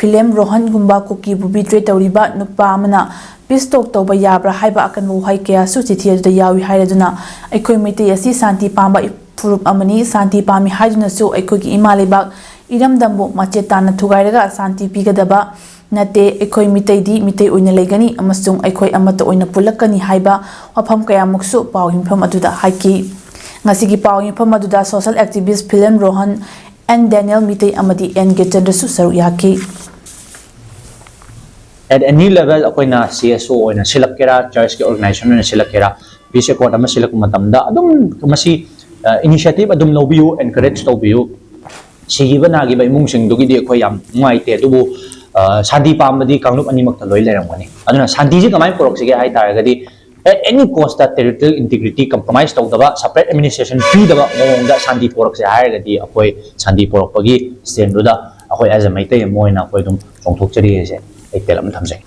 ꯐꯤꯂꯦꯝ ꯔꯣꯍꯟꯒꯨꯝꯕ ꯀꯨꯀꯤꯕꯨ ꯕꯤꯇ꯭ꯔꯦ ꯇꯧꯔꯤꯕ ꯅꯨꯄꯥ ꯑꯃꯅ ꯄꯤꯁ ꯇꯣꯛ ꯇꯧꯕ ꯌꯥꯕ꯭ꯔꯥ ꯍꯥꯏꯕ ꯑꯀꯟꯕ ꯋꯥꯍꯩ ꯀꯌꯥꯁꯨ ꯆꯤꯊꯤ ꯑꯗꯨꯗ ꯌꯥꯎꯏ ꯍꯥꯏꯔꯗꯨꯅ ꯑꯩꯈꯣꯏ ꯃꯩꯇꯩ ꯑꯁꯤ ꯁꯥꯟꯇꯤ ꯄꯥꯝꯕ ꯐꯨꯔꯨꯞ ꯑꯃꯅꯤ꯫ ꯁꯥꯟꯇꯤ ꯄꯥꯝꯃꯤ ꯍꯥꯏꯗꯨꯅꯁꯨ ꯑꯩꯈꯣꯏꯒꯤ ꯏꯃꯥ ꯂꯩꯕꯥꯛ ꯏꯔꯝꯗꯝꯕꯨ ꯃꯆꯦꯠ ꯇꯥꯅ ꯊꯨꯒꯥꯏꯔꯒ ꯁꯥꯟꯇꯤ ꯄꯤꯒꯗꯕ ꯅꯠꯇꯦ꯫ ꯑꯩꯈꯣꯏ ꯃꯤꯇꯩꯗꯤ ꯃꯤꯇꯩ ꯑꯣꯏꯅ ꯂꯩꯒꯅꯤ ꯑꯃꯁꯨꯡ ꯑꯩꯈꯣꯏ ꯑꯃꯠꯇ ꯑꯣꯏꯅ ꯄꯨꯜꯂꯛꯀꯅꯤ ꯍꯥꯏꯕ ꯋꯥꯐꯝ ꯀꯌꯥꯃꯨꯛꯁꯨ ꯄꯥꯎ ꯌꯨꯝꯐꯝ ꯑꯗꯨꯗ ꯍꯥꯏꯈꯤ꯫ ꯉꯁꯤꯒꯤ ꯄꯥꯎ ꯌꯨꯝꯐꯝ ꯑꯗꯨꯗ social activist Philem Rohen N Daniel Meitei ꯑꯃꯗꯤ ꯑꯦꯟ ꯒꯤꯔꯆꯟꯗ꯭ꯔꯁꯨ ꯁꯔꯨꯛ ꯌꯥꯈꯤ꯫ At any level ꯑꯩꯈꯣꯏꯅ ꯁꯤ ꯑꯦꯁ ꯑꯣ ꯑꯣꯏꯅ ꯁꯤꯜꯂꯛꯀꯦꯔꯥ, ꯆꯔꯆꯀꯤ ꯑꯣꯔꯒꯅꯥꯏꯖꯦꯁꯟ ꯑꯣꯏꯅ ꯁꯤꯜꯂꯛꯀꯦꯔꯥ, ꯄꯤꯁ ꯑꯦꯀꯣꯔꯗ ꯑꯃ ꯁꯤꯜꯂꯛꯄ ꯃꯇꯝꯗ ꯑꯗꯨꯝ ꯃꯁꯤ ꯏꯅꯤꯁꯤꯌꯦꯇꯤꯚ ꯑꯗꯨꯝ ꯂꯧꯕꯤꯌꯨ, ꯑꯦꯟꯀꯔꯦꯖ ꯇꯧꯕꯤꯌꯨ꯫ ꯁꯤꯈꯤꯕ ꯅꯥꯈꯤꯕ ꯏꯃꯨꯡꯁꯤꯡꯗꯨꯒꯤꯗꯤ ꯑꯩꯈꯣꯏ ꯌꯥꯝ ꯅꯨꯡꯉꯥꯏꯇꯦ, ꯑꯗꯨꯕꯨ ꯑ, ꯁꯥꯟꯇꯤ ꯄꯥꯝꯕꯗꯤ ꯀꯥꯡꯂꯨꯞ ꯑꯅꯤꯃꯛꯇ ꯂꯣꯏ ꯂꯩꯔꯝꯒꯅꯤ꯫ ꯑꯗꯨꯅ ꯁꯥꯟꯇꯤꯁꯤ ꯀꯃꯥꯏꯅ ꯄꯨꯔꯛꯁꯤꯒꯦ ꯍꯥꯏ ꯇꯥꯔꯒꯗꯤ, at any cost territorial integrity compromise ꯇꯧꯗꯕ, separate administration ꯄꯤꯗꯕ ꯃꯑꯣꯡꯗ ꯁꯥꯟꯇꯤ ꯄꯨꯔꯛꯁꯦ ꯍꯥꯏꯔꯒꯗꯤ ꯑꯩꯈꯣꯏ ꯁꯥꯟꯇꯤ ꯄꯨꯔꯛꯄꯒꯤ stand ꯗꯨꯗ ꯑꯩꯈꯣꯏ as a ꯃꯩꯇꯩ ꯑꯃ ꯑꯣꯏꯅ ꯑꯩꯈꯣꯏ ꯑꯗꯨꯝ ꯆꯣꯡꯊꯣꯛꯆꯔꯤ ꯍꯥꯏꯁꯦ ꯑꯩ ꯇꯦꯜꯂꯞꯅ ꯊꯝꯖꯒꯦ꯫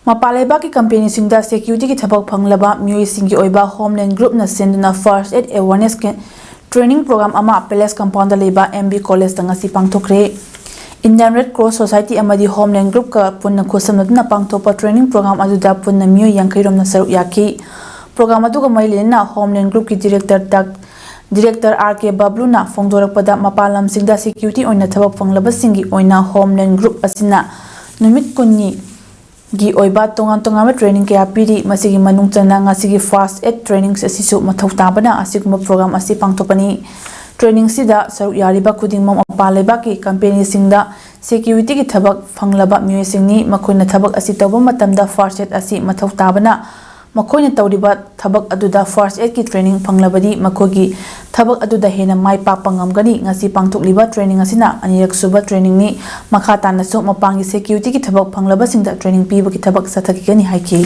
ꯃꯄꯥꯟ ꯂꯩꯕꯥꯛꯀꯤ ꯀꯝꯄꯦꯅꯤꯁꯤꯡꯗ ꯁꯦꯀ꯭ꯌꯨꯔꯤꯇꯤꯒꯤ ꯊꯕꯛ ꯐꯪꯂꯕ ꯃꯤꯑꯣꯏꯁꯤꯡꯒꯤ ꯑꯣꯏꯕ ꯍꯣꯝꯂꯦꯟ ꯒ꯭ꯔꯨꯞꯅ ꯁꯤꯟꯗꯨꯅ ꯐꯥꯔꯁ ꯑꯦꯗ ꯑꯦꯋꯥꯔꯅꯦꯁ ꯀꯦ-, ꯇ꯭ꯔꯦꯅꯤꯡ ꯄ꯭ꯔꯣꯒ꯭ꯔꯥꯝ ꯑꯃ ꯄꯦꯂꯦꯁ ꯀꯝꯄꯥꯎꯟꯗ ꯂꯩꯕ ꯑꯦꯝ ꯕꯤ ꯀꯣꯂꯦꯖꯇ ꯉꯁꯤ ꯄꯥꯡꯊꯣꯛꯈ꯭ꯔꯦ꯫ ꯏꯟꯗꯤꯌꯥꯟ ꯔꯦꯗ ꯀ꯭ꯔꯣꯁ ꯁꯣꯁꯥꯏꯇꯤ ꯑꯃꯗꯤ ꯍꯣꯝꯂꯦꯟ ꯒ꯭ꯔꯨꯞꯀ ꯄꯨꯟꯅ ꯈꯨꯠꯁꯝꯅꯗꯨꯅ ꯄꯥꯡꯊꯣꯛꯄ ꯇ꯭ꯔꯦꯅꯤꯡ ꯄ꯭ꯔꯣꯒ꯭ꯔꯥꯝ ꯑꯗꯨꯗ ꯄꯨꯟꯅ ꯃꯤꯑꯣꯏ ꯌꯥꯡꯈꯩ ꯔꯣꯝꯅ ꯁꯔꯨꯛ ꯌꯥꯈꯤ꯫ ꯄ꯭ꯔꯣꯒ꯭ꯔꯥꯝ ꯑꯗꯨꯒ ꯃꯔꯤ ꯂꯩꯅꯅ ꯍꯣꯝꯂꯦꯟ ꯒ꯭ꯔꯨꯞꯀꯤ ꯗꯤꯔꯦꯛꯇꯔ ꯗꯥꯛ-, ꯗꯤꯔꯦꯛꯇꯔ ꯑꯥꯔ ꯀꯦ ꯕꯕ꯭ꯂꯨꯅ ꯐꯣꯡꯗꯣꯔꯛꯄꯗ, ꯃꯄꯥꯟ ꯂꯝꯁꯤꯡꯗ ꯁꯦꯀ꯭ꯌꯨꯔꯤꯇꯤ ꯑꯣꯏꯅ ꯊꯕꯛ ꯐꯪꯂꯕꯁꯤꯡꯒꯤ ꯑꯣꯏꯅ ꯍꯣꯝꯂꯦꯟ ꯒ꯭ꯔꯨꯞ ꯑꯁꯤꯅ ꯅꯨꯃꯤꯠ ꯀꯨꯟꯅꯤ ꯒꯤ ꯑꯣꯏꯕ ꯇꯣꯉꯥꯟ ꯇꯣꯉꯥꯟꯕ ꯇ꯭ꯔꯦꯅꯤꯡ ꯀꯌꯥ ꯄꯤꯔꯤ꯫ ꯃꯁꯤꯒꯤ ꯃꯅꯨꯡ ꯆꯟꯅ ꯉꯁꯤꯒꯤ ꯐꯥꯔꯁ ꯑꯦꯗ ꯇ꯭ꯔꯦꯅꯤꯡ ꯑꯁꯤꯁꯨ ꯃꯊꯧ ꯇꯥꯕꯅ ꯑꯁꯤꯒꯨꯝꯕ ꯄ꯭ꯔꯣꯒ꯭ꯔꯥꯝ ꯑꯁꯤ ꯄꯥꯡꯊꯣꯛꯄꯅꯤ꯫ ꯇ꯭ꯔꯦꯅꯤꯡꯁꯤꯗ ꯁꯔꯨꯛ ꯌꯥꯔꯤꯕ ꯈꯨꯗꯤꯡꯃꯛ ꯃꯄꯥꯟ ꯂꯩꯕꯥꯛꯀꯤ ꯀꯝꯄꯦꯅꯤꯁꯤꯡꯗ ꯁꯦꯀ꯭ꯌꯨꯔꯤꯇꯤꯒꯤ ꯊꯕꯛ ꯐꯪꯂꯕ ꯃꯤꯑꯣꯏꯁꯤꯡꯅꯤ꯫ ꯃꯈꯣꯏꯅ ꯊꯕꯛ ꯑꯁꯤ ꯇꯧꯕ ꯃꯇꯝꯗ ꯐꯥꯔꯁ ꯑꯦꯗ ꯑꯁꯤ ꯃꯊꯧ ꯇꯥꯕꯅ, ꯃꯈꯣꯏꯅ ꯇꯧꯔꯤꯕ ꯊꯕꯛ ꯑꯗꯨꯗ ꯐꯥꯔꯁ ꯑꯦꯗꯀꯤ ꯇ꯭ꯔꯦꯅꯤꯡ ꯐꯪꯂꯕꯗꯤ ꯃꯈꯣꯏꯒꯤ ꯊꯕꯛ ꯑꯗꯨꯗ ꯍꯦꯟꯅ ꯃꯥꯏ ꯄꯥꯛꯄ ꯉꯝꯒꯅꯤ꯫ ꯉꯁꯤ ꯄꯥꯡꯊꯣꯛꯂꯤꯕ ꯇ꯭ꯔꯦꯅꯤꯡ ꯑꯁꯤꯅ ꯑꯅꯤꯔꯛ ꯁꯨꯕ ꯇ꯭ꯔꯦꯅꯤꯡꯅꯤ꯫ ꯃꯈꯥ ꯇꯥꯅꯁꯨ ꯃꯄꯥꯟꯒꯤ ꯁꯦꯀ꯭ꯌꯨꯔꯤꯇꯤꯒꯤ ꯊꯕꯛ ꯐꯪꯂꯕꯁꯤꯡꯗ ꯇ꯭ꯔꯦꯅꯤꯡ ꯄꯤꯕꯒꯤ ꯊꯕꯛ ꯆꯠꯊꯈꯤꯒꯅꯤ ꯍꯥꯏꯈꯤ꯫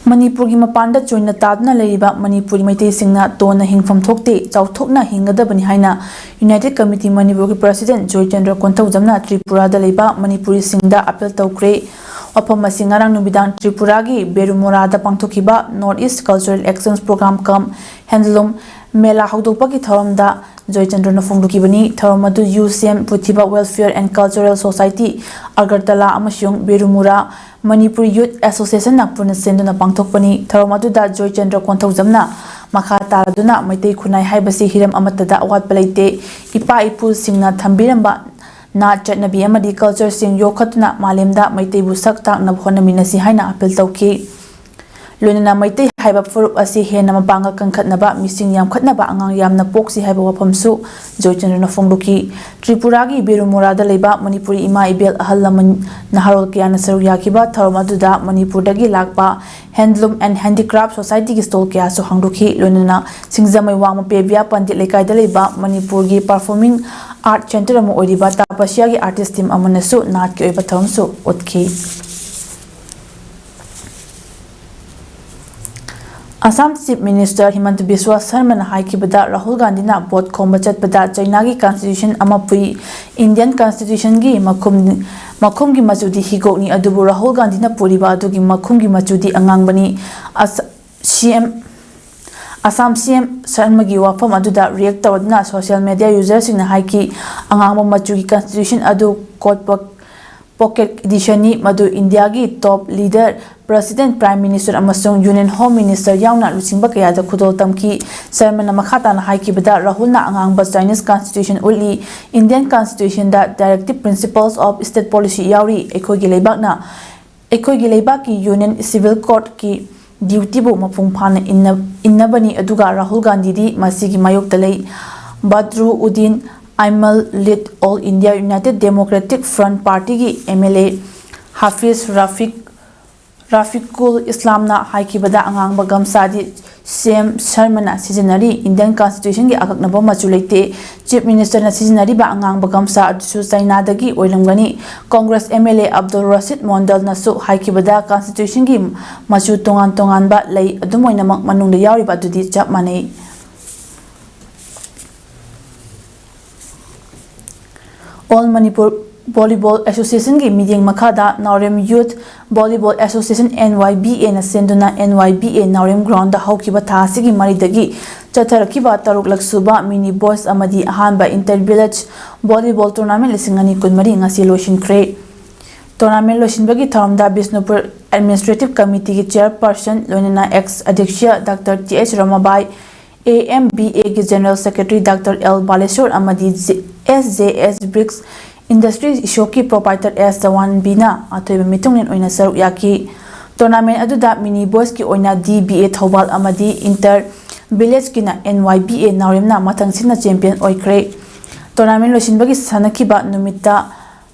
ꯃꯅꯤꯄꯨꯔꯒꯤ ꯃꯄꯥꯟꯗ ꯆꯣꯏꯅ ꯇꯥꯗꯨꯅ ꯂꯩꯔꯤꯕ ꯃꯅꯤꯄꯨꯔꯤ ꯃꯩꯇꯩꯁꯤꯡꯅ ꯇꯣꯟꯅ ꯍꯤꯡꯐꯝ ꯊꯣꯛꯇꯦ, ꯆꯥꯎꯊꯣꯛꯅ ꯍꯤꯡꯒꯗꯕꯅꯤ ꯍꯥꯏꯅ ꯌꯨꯅꯥꯏꯇꯦꯗ ꯀꯃꯤꯇꯤ ꯃꯅꯤꯄꯨꯔꯒꯤ ꯄ꯭ꯔꯁꯤꯗꯦꯟ ꯖꯣꯏꯆꯟꯗ꯭ꯔ ꯀꯣꯟꯊꯧꯖꯝꯅ ꯇ꯭ꯔꯤꯄꯨꯔꯥꯗ ꯂꯩꯕ ꯃꯅꯤꯄꯨꯔꯤꯁꯤꯡꯗ ꯑꯥꯄꯤꯜ ꯇꯧꯈ꯭ꯔꯦ꯫ ꯋꯥꯐꯝ ꯑꯁꯤ ꯉꯔꯥꯡ ꯅꯨꯃꯤꯗꯥꯡ ꯇ꯭ꯔꯤꯄꯨꯔꯥꯒꯤ ꯕꯦꯔꯨꯃꯣꯔꯥꯗ ꯄꯥꯡꯊꯣꯛꯈꯤꯕ north east cultural exchange programme cum handloom mela ꯍꯧꯗꯣꯛꯄꯒꯤ ꯊꯧꯔꯝꯗ ꯖꯣꯏꯆꯟꯗ꯭ꯔꯅ ꯐꯣꯡꯗꯣꯛꯈꯤꯕꯅꯤ꯫ ꯊꯧꯔꯝ ꯑꯗꯨ U C M Prithiba welfare and cultural society, Agartala ꯑꯃꯁꯨꯡ ꯕꯦꯔꯨꯃꯨꯔꯥ ꯃꯅꯤꯄꯨꯔ ꯌꯨꯊ ꯑꯦꯁꯣꯁꯤꯌꯦꯁꯟꯅ ꯄꯨꯟꯅ ꯁꯤꯟꯗꯨꯅ ꯄꯥꯡꯊꯣꯛꯄꯅꯤ꯫ ꯊꯧꯔꯝ ꯑꯗꯨꯗ ꯖꯣꯏꯆꯟꯗ꯭ꯔ ꯀꯣꯟꯊꯧꯖꯝꯅ ꯃꯈꯥ ꯇꯥꯔꯗꯨꯅ ꯃꯩꯇꯩ ꯈꯨꯟꯅꯥꯏ ꯍꯥꯏꯕꯁꯤ ꯍꯤꯔꯝ ꯑꯃꯠꯇꯗ ꯑꯋꯥꯠꯄ ꯂꯩꯇꯦ, ꯏꯄꯥ ꯏꯄꯨꯁꯤꯡꯅ ꯊꯝꯕꯤꯔꯝꯕ ꯅꯥꯠ ꯆꯠꯅꯕꯤ ꯑꯃꯗꯤ ꯀꯜꯆꯔꯁꯤꯡ ꯌꯣꯛꯈꯠꯇꯨꯅ ꯃꯥꯂꯦꯝꯗ ꯃꯩꯇꯩꯕꯨ ꯁꯛ ꯇꯥꯛꯅꯕ ꯍꯣꯠꯅꯃꯤꯟꯅꯁꯤ ꯍꯥꯏꯅ ꯑꯥꯄꯤꯜ ꯇꯧꯈꯤ꯫ ꯂꯣꯏꯅꯅ ꯃꯩꯇꯩ ꯍꯥꯏꯕ ꯐꯨꯔꯨꯞ ꯑꯁꯤ ꯍꯦꯟꯅ ꯃꯄꯥꯡꯒꯜ ꯀꯟꯈꯠꯅꯕ, ꯃꯤꯁꯤꯡ ꯌꯥꯝꯈꯠꯅꯕ, ꯑꯉꯥꯡ ꯌꯥꯝꯅ ꯄꯣꯛꯁꯤ ꯍꯥꯏꯕ ꯋꯥꯐꯝꯁꯨ ꯖꯣꯏꯆꯟꯗ꯭ꯔꯅ ꯐꯣꯡꯗꯣꯛꯈꯤ꯫ ꯇ꯭ꯔꯤꯄꯨꯔꯥꯒꯤ ꯕꯦꯔꯨꯃꯣꯔꯥꯗ ꯂꯩꯕ ꯃꯅꯤꯄꯨꯔꯤ ꯏꯃꯥ ꯏꯕꯦꯜ, ꯑꯍꯜ ꯂꯃꯟ, ꯅꯍꯥꯔꯣꯜ ꯀꯌꯥꯅ ꯁꯔꯨꯛ ꯌꯥꯈꯤꯕ ꯊꯧꯔꯝ ꯑꯗꯨꯗ ꯃꯅꯤꯄꯨꯔꯗꯒꯤ ꯂꯥꯛꯄ ꯍꯦꯟꯗꯂꯨꯝ ꯑꯦꯟ ꯍꯦꯟꯗꯤꯀ꯭ꯔꯥꯐ ꯁꯣꯁꯥꯏꯇꯤꯒꯤ ꯁ꯭ꯇꯣꯜ ꯀꯌꯥꯁꯨ ꯍꯥꯡꯗꯣꯛꯈꯤ꯫ ꯂꯣꯏꯅꯅ ꯁꯤꯡꯖꯃꯩ ꯋꯥꯡꯃ ꯄꯦꯕꯤꯌꯥ ꯄꯟꯗꯤꯠ ꯂꯩꯀꯥꯏꯗ ꯂꯩꯕ ꯃꯅꯤꯄꯨꯔꯒꯤ ꯄꯔꯐꯣꯔꯃꯤꯡ ꯑꯥꯔꯠ ꯁꯦꯟꯇꯔ ꯑꯃ ꯑꯣꯏꯔꯤꯕ ꯇꯥꯄꯁꯤꯌꯥꯒꯤ ꯑꯥꯔꯇꯤꯁ ꯇꯤꯝ ꯑꯃꯅꯁꯨ ꯅꯥꯠꯀꯤ ꯑꯣꯏꯕ ꯊꯧꯔꯝꯁꯨ ꯎꯠꯈꯤ꯫ ꯑꯁꯥꯝ Chief Minister ꯍꯤꯃꯟꯇ ꯕꯤꯁ꯭ꯋ ꯁꯔꯃꯅ ꯍꯥꯏꯈꯤꯕꯗ, ꯔꯥꯍꯨꯜ ꯒꯥꯟꯙꯤꯅ ꯚꯣꯠ ꯈꯣꯝꯕ ꯆꯠꯄꯗ ꯆꯩꯅꯥꯒꯤ Constitution ꯑꯃ ꯄꯨꯏ, Indian Constitutionꯒꯤ ꯃꯈꯨꯝ, ꯃꯈꯨꯝꯒꯤ ꯃꯆꯨꯗꯤ ꯍꯤꯒꯣꯛꯅꯤ, ꯑꯗꯨꯕꯨ ꯔꯥꯍꯨꯜ ꯒꯥꯟꯙꯤꯅ ꯄꯨꯔꯤꯕ ꯑꯗꯨꯒꯤ ꯃꯈꯨꯝꯒꯤ ꯃꯆꯨꯗꯤ ꯑꯉꯥꯡꯕꯅꯤ꯫ ꯑꯁ-, CM, ꯑꯁꯥꯝ CM ꯁꯔꯃꯒꯤ ꯋꯥꯐꯝ ꯑꯗꯨꯗ react ꯇꯧꯔꯗꯨꯅ social media userꯁꯤꯡꯅ ꯍꯥꯏꯈꯤ, ꯑꯉꯥꯡꯕ ꯃꯆꯨꯒꯤ Constitution ꯑꯗꯨ coat pocket editionꯅꯤ, ꯃꯗꯨ ꯏꯟꯗꯤꯌꯥꯒꯤ top leader, President, Prime Minister ꯑꯃꯁꯨꯡ Union Home Minister ꯌꯥꯎꯅ ꯂꯨꯆꯤꯡꯕ ꯀꯌꯥꯗ ꯈꯨꯗꯣꯜ ꯇꯝꯈꯤ꯫ ꯁꯔꯃꯅ ꯃꯈꯥ ꯇꯥꯅ ꯍꯥꯏꯈꯤꯕꯗ, ꯔꯥꯍꯨꯜꯅ ꯑꯉꯥꯡꯕ Chinese Constitution ꯎꯠꯂꯤ, Indian Constitutionꯗ directive principles of state policy ꯌꯥꯎꯔꯤ, ꯑꯩꯈꯣꯏꯒꯤ ꯂꯩꯕꯥꯛꯅ, ꯑꯩꯈꯣꯏꯒꯤ ꯂꯩꯕꯥꯛꯀꯤ Union Civil Codeꯀꯤ dutyꯕꯨ ꯃꯄꯨꯡ ꯐꯥꯅ ꯏꯟꯅ-, ꯏꯟꯅꯕꯅꯤ, ꯑꯗꯨꯒ ꯔꯥꯍꯨꯜ ꯒꯥꯟꯙꯤꯗꯤ ꯃꯁꯤꯒꯤ ꯃꯥꯌꯣꯛꯇ ꯂꯩ꯫ ꯕꯗ꯭ꯔꯨꯎꯗꯤꯟ ꯑꯥꯏꯃꯜ, lead All India United Democratic Front Partyꯒꯤ MLA ꯍꯥꯐꯤꯖ Rafiq, ꯔꯥꯐꯤꯀꯨꯜ ꯏꯁꯂꯥꯝꯅ ꯍꯥꯏꯈꯤꯕꯗ, ꯑꯉꯥꯡꯕ ꯒꯝꯁꯥꯗꯤ CM ꯁꯔꯃꯅ ꯁꯤꯖꯤꯟꯅꯔꯤ, Indian Constitutionꯒꯤ ꯑꯀꯛꯅꯕ ꯃꯆꯨ ꯂꯩꯇꯦ꯫ Chief Ministerꯅ ꯁꯤꯖꯤꯟꯅꯔꯤꯕ ꯑꯉꯥꯡꯕ ꯒꯝꯁꯥ ꯑꯗꯨꯁꯨ ꯆꯩꯅꯥꯗꯒꯤ ꯑꯣꯏꯔꯝꯒꯅꯤ꯫ Congress MLA ꯑꯕꯗꯨꯜ ꯔꯁꯤꯗ ꯃꯣꯟꯗꯜꯅꯁꯨ ꯍꯥꯏꯈꯤꯕꯗ, Constitutionꯒꯤ ꯃꯆꯨ ꯇꯣꯉꯥꯟ ꯇꯣꯉꯥꯟꯕ ꯂꯩ, ꯑꯗꯨꯝ ꯑꯣꯏꯅꯃꯛ ꯃꯅꯨꯡꯗ ꯌꯥꯎꯔꯤꯕ ꯑꯗꯨꯗꯤ ꯆꯞ ꯃꯥꯟꯅꯩ꯫ All Manipur Volleyball Associationꯒꯤ ꯃꯤꯠꯌꯦꯡ ꯃꯈꯥꯗ Naorem Youth Volleyball Association, NYVAꯅ ꯁꯦꯝꯗꯨꯅ NYVA Naorem Groundꯗ ꯍꯧꯈꯤꯕ ꯊꯥ ꯑꯁꯤꯒꯤ ꯃꯔꯤꯗꯒꯤ ꯆꯠꯊꯔꯛꯈꯤꯕ ꯇꯔꯨꯛꯂꯛ ꯁꯨꯕ Mini Boys ꯑꯃꯗꯤ ꯑꯍꯥꯟꯕ Inter Village Volleyball Tournament ꯂꯤꯁꯤꯡ ꯑꯅꯤ ꯀꯨꯟꯃꯔꯤ ꯉꯁꯤ ꯂꯣꯏꯁꯤꯟꯈ꯭ꯔꯦ꯫ Tournament ꯂꯣꯏꯁꯤꯟꯕꯒꯤ ꯊꯧꯔꯝꯗ ꯕꯤꯁꯅꯨꯄꯨꯔ Administrative Committeeꯒꯤ Chairperson ꯂꯣꯏꯅꯅ ex ꯑꯗ꯭ꯌꯛꯁ ꯗꯥꯛꯇꯔ ꯇꯤ ꯑꯩꯆ ꯔꯃꯥꯕꯥꯏ, AMVAꯒꯤ General Secretary doctor L Baleshor ꯑꯃꯗꯤ ꯖꯦ-, SJS Bricks Industries ꯏꯁꯣꯛꯀꯤ proprietor ꯑꯦꯁ ꯆꯋꯥꯟꯕꯤꯅ ꯑꯊꯣꯏꯕ ꯃꯤꯊꯨꯡꯂꯦꯟ ꯑꯣꯏꯅ ꯁꯔꯨꯛ ꯌꯥꯈꯤ꯫ Tournament ꯑꯗꯨꯗ Mini Boysꯀꯤ ꯑꯣꯏꯅ DVA ꯊꯧꯕꯥꯜ ꯑꯃꯗꯤ Inter Villageꯀꯤꯅ NYVA ꯅꯥꯎꯔꯦꯝꯅ ꯃꯊꯪ ꯁꯤꯠꯅ champion ꯑꯣꯏꯈ꯭ꯔꯦ꯫ Tournament ꯂꯣꯏꯁꯤꯟꯕꯒꯤ ꯁꯥꯟꯅꯈꯤꯕ ꯅꯨꯃꯤꯠꯇ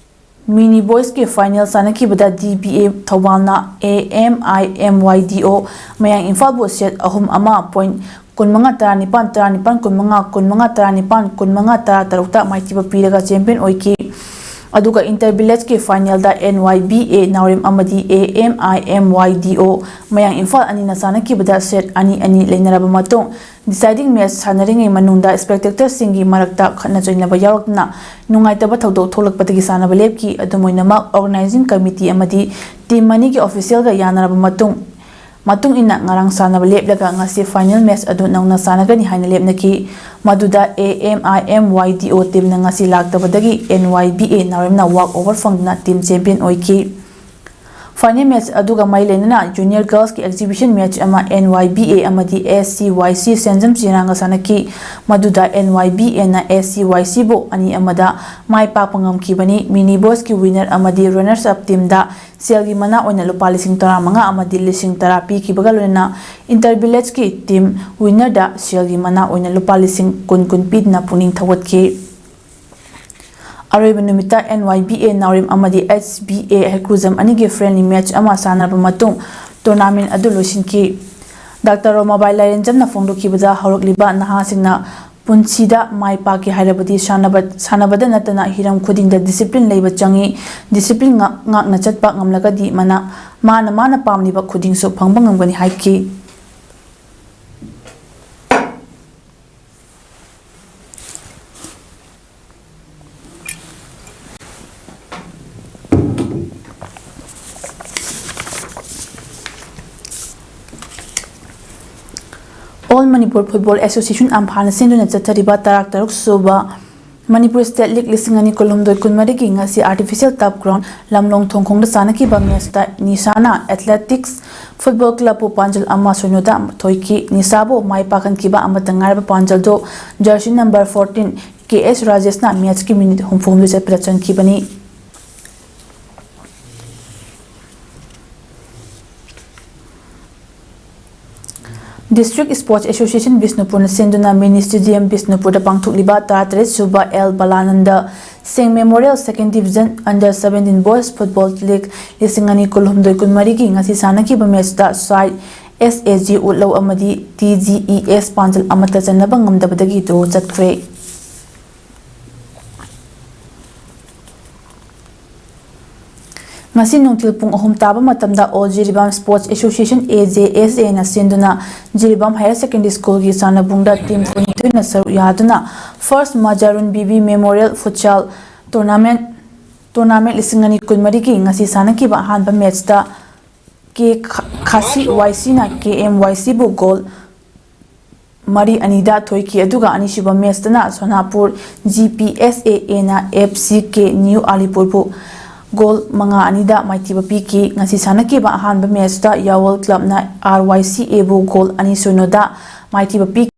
Mini Boysꯀꯤ final ꯁꯥꯟꯅꯈꯤꯕꯗ DVA ꯊꯧꯕꯥꯜꯅ AMIMYDO ꯃꯌꯥꯡ ꯏꯝꯐꯥꯜꯕꯨ set ꯑꯍꯨꯝ ꯑꯃ, point ꯀꯨꯟꯃꯉꯥ ꯇꯔꯥꯅꯤꯄꯥꯟ, ꯇꯔꯥꯅꯤꯄꯥꯟ ꯀꯨꯟꯃꯉꯥ, ꯀꯨꯟꯃꯉꯥ ꯇꯔꯥꯅꯤꯄꯥꯟ, ꯀꯨꯟꯃꯉꯥ ꯇꯔꯥꯇꯔꯨꯛꯇ ꯃꯥꯏꯊꯤꯕ ꯄꯤꯔꯒ champion ꯑꯣꯏꯈꯤ꯫ ꯑꯗꯨꯒ inter villageꯀꯤ finalꯗ N Y B A ꯅꯥꯎꯔꯦꯝ ꯑꯃꯗꯤ A M I M Y D O ꯃꯌꯥꯡ ꯏꯝꯐꯥꯜ ꯑꯅꯤꯅ ꯆꯥꯟꯅꯈꯤꯕꯗ set ꯑꯅꯤ ꯑꯅꯤ ꯂꯩꯅꯔꯕ ꯃꯇꯨꯡ, deciding match ꯁꯥꯟꯅꯔꯤꯉꯩ ꯃꯅꯨꯡꯗ spectatorꯁꯤꯡꯒꯤ ꯃꯔꯛꯇ ꯈꯠꯅ ꯆꯩꯅꯕ ꯌꯥꯎꯔꯛꯇꯨꯅ ꯅꯨꯡꯉꯥꯏꯇꯕ ꯊꯧꯗꯣꯛ ꯊꯣꯛꯂꯛꯄꯗꯒꯤ ꯁꯥꯟꯅꯕ ꯂꯦꯞꯈꯤ꯫ ꯑꯗꯨꯝ ꯑꯣꯏꯅꯃꯛ, organizing committee ꯑꯃꯗꯤ team ꯑꯅꯤꯒꯤ officialꯒ ꯌꯥꯅꯔꯕ ꯃꯇꯨꯡ, ꯃꯇꯨꯡ ꯏꯟꯅ ꯉꯔꯥꯡ ꯁꯥꯟꯅꯕ ꯂꯦꯞꯂꯒ ꯉꯁꯤ final match ꯑꯗꯨ ꯅꯧꯅ ꯁꯥꯟꯅꯒꯅꯤ ꯍꯥꯏꯅ ꯂꯦꯞꯅꯈꯤ꯫ ꯃꯗꯨꯗ A M I M Y D O teamꯅ ꯉꯁꯤ ꯂꯥꯛꯇꯕꯗꯒꯤ N Y B A ꯅꯥꯎꯔꯦꯝꯅ walk over ꯐꯪꯗꯨꯅ team champion ꯑꯣꯏꯈꯤ꯫ Final match ꯑꯗꯨꯒ ꯃꯔꯤ ꯂꯩꯅꯅ junior girlsꯀꯤ exhibition match ꯑꯃ N Y B A ꯑꯃꯗꯤ S C Y C ꯁꯦꯟꯖꯝ ꯆꯤꯅꯥꯒ ꯁꯥꯟꯅꯈꯤ꯫ ꯃꯗꯨꯗ N Y B Aꯅ S C Y Cꯕꯨ ꯑꯅꯤ ꯑꯃꯗ ꯃꯥꯏ ꯄꯥꯛꯄ ꯉꯝꯈꯤꯕꯅꯤ꯫ Mini boysꯀꯤ winner ꯑꯃꯗꯤ runners up teamꯗ ꯁꯦꯜꯒꯤ ꯃꯅꯥ ꯑꯣꯏꯅ ꯂꯨꯄꯥ ꯂꯤꯁꯤꯡ ꯇꯔꯥꯃꯉꯥ ꯑꯃꯗꯤ ꯂꯤꯁꯤꯡ ꯇꯔꯥ ꯄꯤꯈꯤꯕꯒ ꯂꯣꯏꯅꯅ inter villageꯀꯤ team winnerꯗ ꯁꯦꯜꯒꯤ ꯃꯅꯥ ꯑꯣꯏꯅ ꯂꯨꯄꯥ ꯂꯤꯁꯤꯡ ꯀꯨꯟ ꯀꯨꯟ ꯄꯤꯗꯨꯅ ꯄꯨꯛꯅꯤꯡ ꯊꯧꯒꯠꯈꯤ꯫ ꯑꯔꯣꯏꯕ ꯅꯨꯃꯤꯠꯇ N Y B A ꯅꯥꯎꯔꯦꯝ ꯑꯃꯗꯤ H B A ꯍꯩꯀ꯭ꯔꯨꯖꯝ ꯑꯅꯤꯒꯤ friendly match ꯑꯃ ꯁꯥꯟꯅꯔꯕ ꯃꯇꯨꯡ tournament ꯑꯗꯨ ꯂꯣꯏꯁꯤꯟꯈꯤ꯫ ꯗꯥꯛꯇꯔ ꯔꯣꯃꯥꯕꯥꯏ ꯂꯥꯏꯔꯦꯟꯖꯝꯅ ꯐꯣꯡꯗꯣꯛꯈꯤꯕꯗ, ꯍꯧꯔꯛꯂꯤꯕ ꯅꯍꯥꯁꯤꯡꯅ ꯄꯨꯟꯁꯤꯗ ꯃꯥꯏ ꯄꯥꯛꯀꯦ ꯍꯥꯏꯔꯕꯗꯤ ꯁꯥꯟꯅꯕ, ꯁꯥꯟꯅꯕꯗ ꯅꯠꯇꯅ ꯍꯤꯔꯝ ꯈꯨꯗꯤꯡꯗ discipline ꯂꯩꯕ ꯆꯪꯏ꯫ Discipline ꯉꯥꯛ-, ꯉꯥꯛꯅ ꯆꯠꯄ ꯉꯝꯂꯒꯗꯤ ꯃꯅ-, ꯃꯥꯅ, ꯃꯥꯅ ꯄꯥꯝꯂꯤꯕ ꯈꯨꯗꯤꯡꯁꯨ ꯐꯪꯕ ꯉꯝꯒꯅꯤ ꯍꯥꯏꯈꯤ꯫ All Manipur Football Association, ꯑꯝꯐꯥꯅ ꯁꯤꯟꯗꯨꯅ ꯆꯠꯊꯔꯤꯕ ꯇꯔꯥꯇꯔꯨꯛ ꯁꯨꯕ ꯃꯅꯤꯄꯨꯔ State League ꯂꯤꯁꯤꯡ ꯑꯅꯤ ꯀꯨꯟꯍꯨꯝꯗꯣꯏ ꯀꯨꯟꯃꯔꯤꯒꯤ ꯉꯁꯤ artificial turf ground ꯂꯝꯂꯣꯡ ꯊꯣꯡꯈꯣꯡꯗ ꯁꯥꯟꯅꯈꯤꯕ matchꯇ ꯅꯤꯁꯥꯅ Athletics Football Clubꯄꯨ ꯄꯥꯟꯖꯜ ꯑꯃ ꯁꯤꯅꯣꯗ ꯊꯣꯏꯈꯤ꯫ ꯅꯤꯁꯥꯕꯨ ꯃꯥꯏ ꯄꯥꯛꯍꯟꯈꯤꯕ ꯑꯃꯠꯇ ꯉꯥꯏꯔꯕ ꯄꯥꯟꯖꯜꯗꯨ jersey number fourteen K S ꯔꯥꯖꯦꯁꯅ matchꯀꯤ minute ꯍꯨꯝꯐꯨ ꯍꯨꯝꯗꯣꯏ ꯆꯠꯄꯗ ꯆꯟꯈꯤꯕꯅꯤ꯫ District Sports Association ꯕꯤꯁꯅꯨꯄꯨꯔꯅ ꯁꯤꯟꯗꯨꯅ Mini Stadium ꯕꯤꯁꯅꯨꯄꯨꯔꯗ ꯄꯥꯡꯊꯣꯛꯂꯤꯕ ꯇꯔꯥꯇꯔꯦꯠ ꯁꯨꯕ ꯑꯦꯜ ꯕꯂꯥꯅꯟꯗ ꯁꯤꯡ Memorial Second Division Under Seventeen Boys Football League ꯂꯤꯁꯤꯡ ꯑꯅꯤ ꯀꯨꯟꯍꯨꯝꯗꯣꯏ ꯀꯨꯟꯃꯔꯤꯒꯤ ꯉꯁꯤ ꯁꯥꯟꯅꯈꯤꯕ matchꯇ side S A G ꯎꯠꯂꯧ ꯑꯃꯗꯤ T G E S ꯄꯥꯟꯖꯜ ꯑꯃꯠꯇ ꯆꯟꯅꯕ ꯉꯝꯗꯕꯗꯒꯤ draw ꯆꯠꯈ꯭ꯔꯦ꯫ ꯉꯁꯤ ꯅꯨꯡꯊꯤꯜ ꯄꯨꯡ ꯑꯍꯨꯝ ꯇꯥꯕ ꯃꯇꯝꯗ All Jiribam Sports Association, A J S A ꯅ ꯁꯤꯟꯗꯨꯅ ꯖꯤꯔꯤꯕꯥꯝ Higher Secondary School ꯒꯤ ꯁꯥꯟꯅꯕꯨꯡꯗ team ꯀꯨꯟꯅꯤꯊꯣꯏꯅ ꯁꯔꯨꯛ ꯌꯥꯗꯨꯅ First Majarun B B Memorial Futsal Tournament, Tournament ꯂꯤꯁꯤꯡ ꯑꯅꯤ ꯀꯨꯟꯃꯔꯤꯒꯤ ꯉꯁꯤ ꯁꯥꯟꯅꯈꯤꯕ ꯑꯍꯥꯟꯕ match ꯇ K ꯈꯥꯁꯤ Y C ꯅ K M Y C ꯕꯨ goal ꯃꯔꯤ ꯑꯅꯤꯗ ꯊꯣꯏꯈꯤ꯫ ꯑꯗꯨꯒ ꯑꯅꯤꯁꯨꯕ match ꯇꯅ ꯁꯣꯅꯥꯄꯨꯔ G P S A A ꯅ F C K New Alipur ꯕꯨ goal ꯃꯉꯥ ꯑꯅꯤꯗ ꯃꯥꯏꯊꯤꯕ ꯄꯤꯈꯤ꯫ ꯉꯁꯤ ꯁꯥꯟꯅꯈꯤꯕ ꯑꯍꯥꯟꯕ match ꯇ ꯌꯥꯋꯜ club ꯅ R Y C A ꯕꯨ goal ꯑꯅꯤ ꯁꯤꯅꯣꯗ ꯃꯥꯏꯊꯤꯕ ꯄꯤꯈꯤ꯫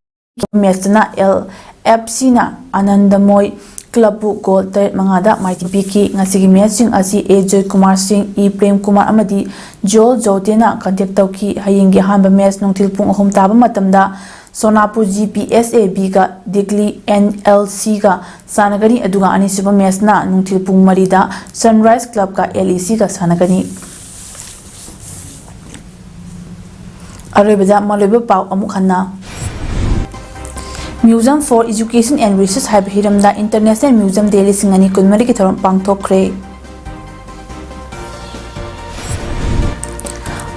Match ꯇꯅ L F C ꯅ ꯑꯅꯟꯗꯃꯣꯏ club ꯕꯨ goal ꯇꯔꯦꯠ ꯃꯉꯥꯗ ꯃꯥꯏꯊꯤꯕ ꯄꯤꯈꯤ꯫ ꯉꯁꯤꯒꯤ match ꯁꯤꯡ ꯑꯁꯤ A Joy Kumar Singh, E Prem Kumar ꯑꯃꯗꯤ Joel Joute ꯅ contact ꯇꯧꯈꯤ꯫ ꯍꯌꯦꯡꯒꯤ ꯑꯍꯥꯟꯕ match ꯅꯨꯡꯊꯤꯜ ꯄꯨꯡ ꯑꯍꯨꯝ ꯇꯥꯕ ꯃꯇꯝꯗ ꯁꯣꯅꯥꯄꯨꯔ G P S A B ꯒ ꯗꯤꯒꯂꯤ N L C ꯒ ꯁꯥꯟꯅꯒꯅꯤ꯫ ꯑꯗꯨꯒ ꯑꯅꯤꯁꯨꯕ match ꯅ ꯅꯨꯡꯊꯤꯜ ꯄꯨꯡ ꯃꯔꯤꯗ Sunrise Club ꯒ L E C ꯒ ꯁꯥꯟꯅꯒꯅꯤ꯫ ꯑꯔꯣꯏꯕꯗ ꯃꯔꯨꯑꯣꯏꯕ ꯄꯥꯎ ꯑꯃꯨꯛ ꯍꯟꯅ꯫ Museum for Education and Research ꯍꯥꯏꯕ ꯍꯤꯔꯝꯗ International Museum Day ꯂꯤꯁꯤꯡ ꯑꯅꯤ ꯀꯨꯟꯃꯔꯤꯒꯤ ꯊꯧꯔꯝ ꯄꯥꯡꯊꯣꯛꯈ꯭ꯔꯦ꯫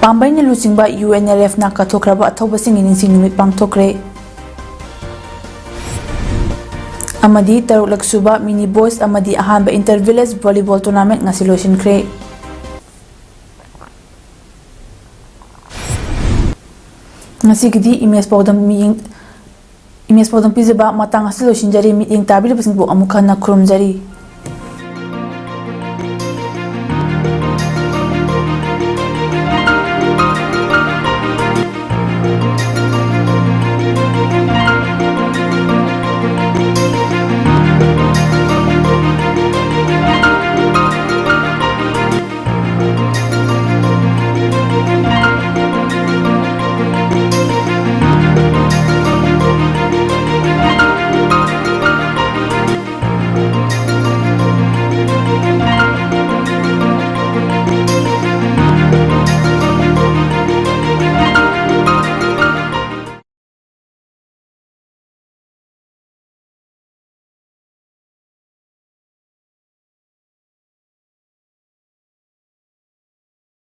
ꯄꯥꯝꯕꯩꯅ ꯂꯨꯆꯤꯡꯕ U N L F ꯅ ꯀꯠꯊꯣꯛꯈ꯭ꯔꯕ ꯑꯊꯧꯕꯁꯤꯡꯒꯤ ꯅꯤꯡꯁꯤꯡ ꯅꯨꯃꯤꯠ ꯄꯥꯡꯊꯣꯛꯈ꯭ꯔꯦ꯫ ꯑꯃꯗꯤ ꯇꯔꯨꯛꯂꯛ ꯁꯨꯕ Mini Boys ꯑꯃꯗꯤ ꯑꯍꯥꯟꯕ Inter Village Volleyball Tournament ꯉꯁꯤ ꯂꯣꯏꯁꯤꯟꯈ꯭ꯔꯦ꯫ ꯉꯁꯤꯒꯤꯗꯤ image ꯄꯥꯎꯗꯝ ꯃꯤꯠꯌꯦꯡ, image ꯄꯥꯎꯗꯝ ꯄꯤꯖꯕ ꯃꯇꯥꯡ ꯑꯁꯤ ꯂꯣꯏꯁꯤꯟꯖꯔꯤ꯫ ꯃꯤꯠꯌꯦꯡ ꯇꯥꯕꯤꯔꯤꯕꯁꯤꯡꯕꯨ ꯑꯃꯨꯛ ꯍꯟꯅ ꯈꯨꯔꯨꯝꯖꯔꯤ꯫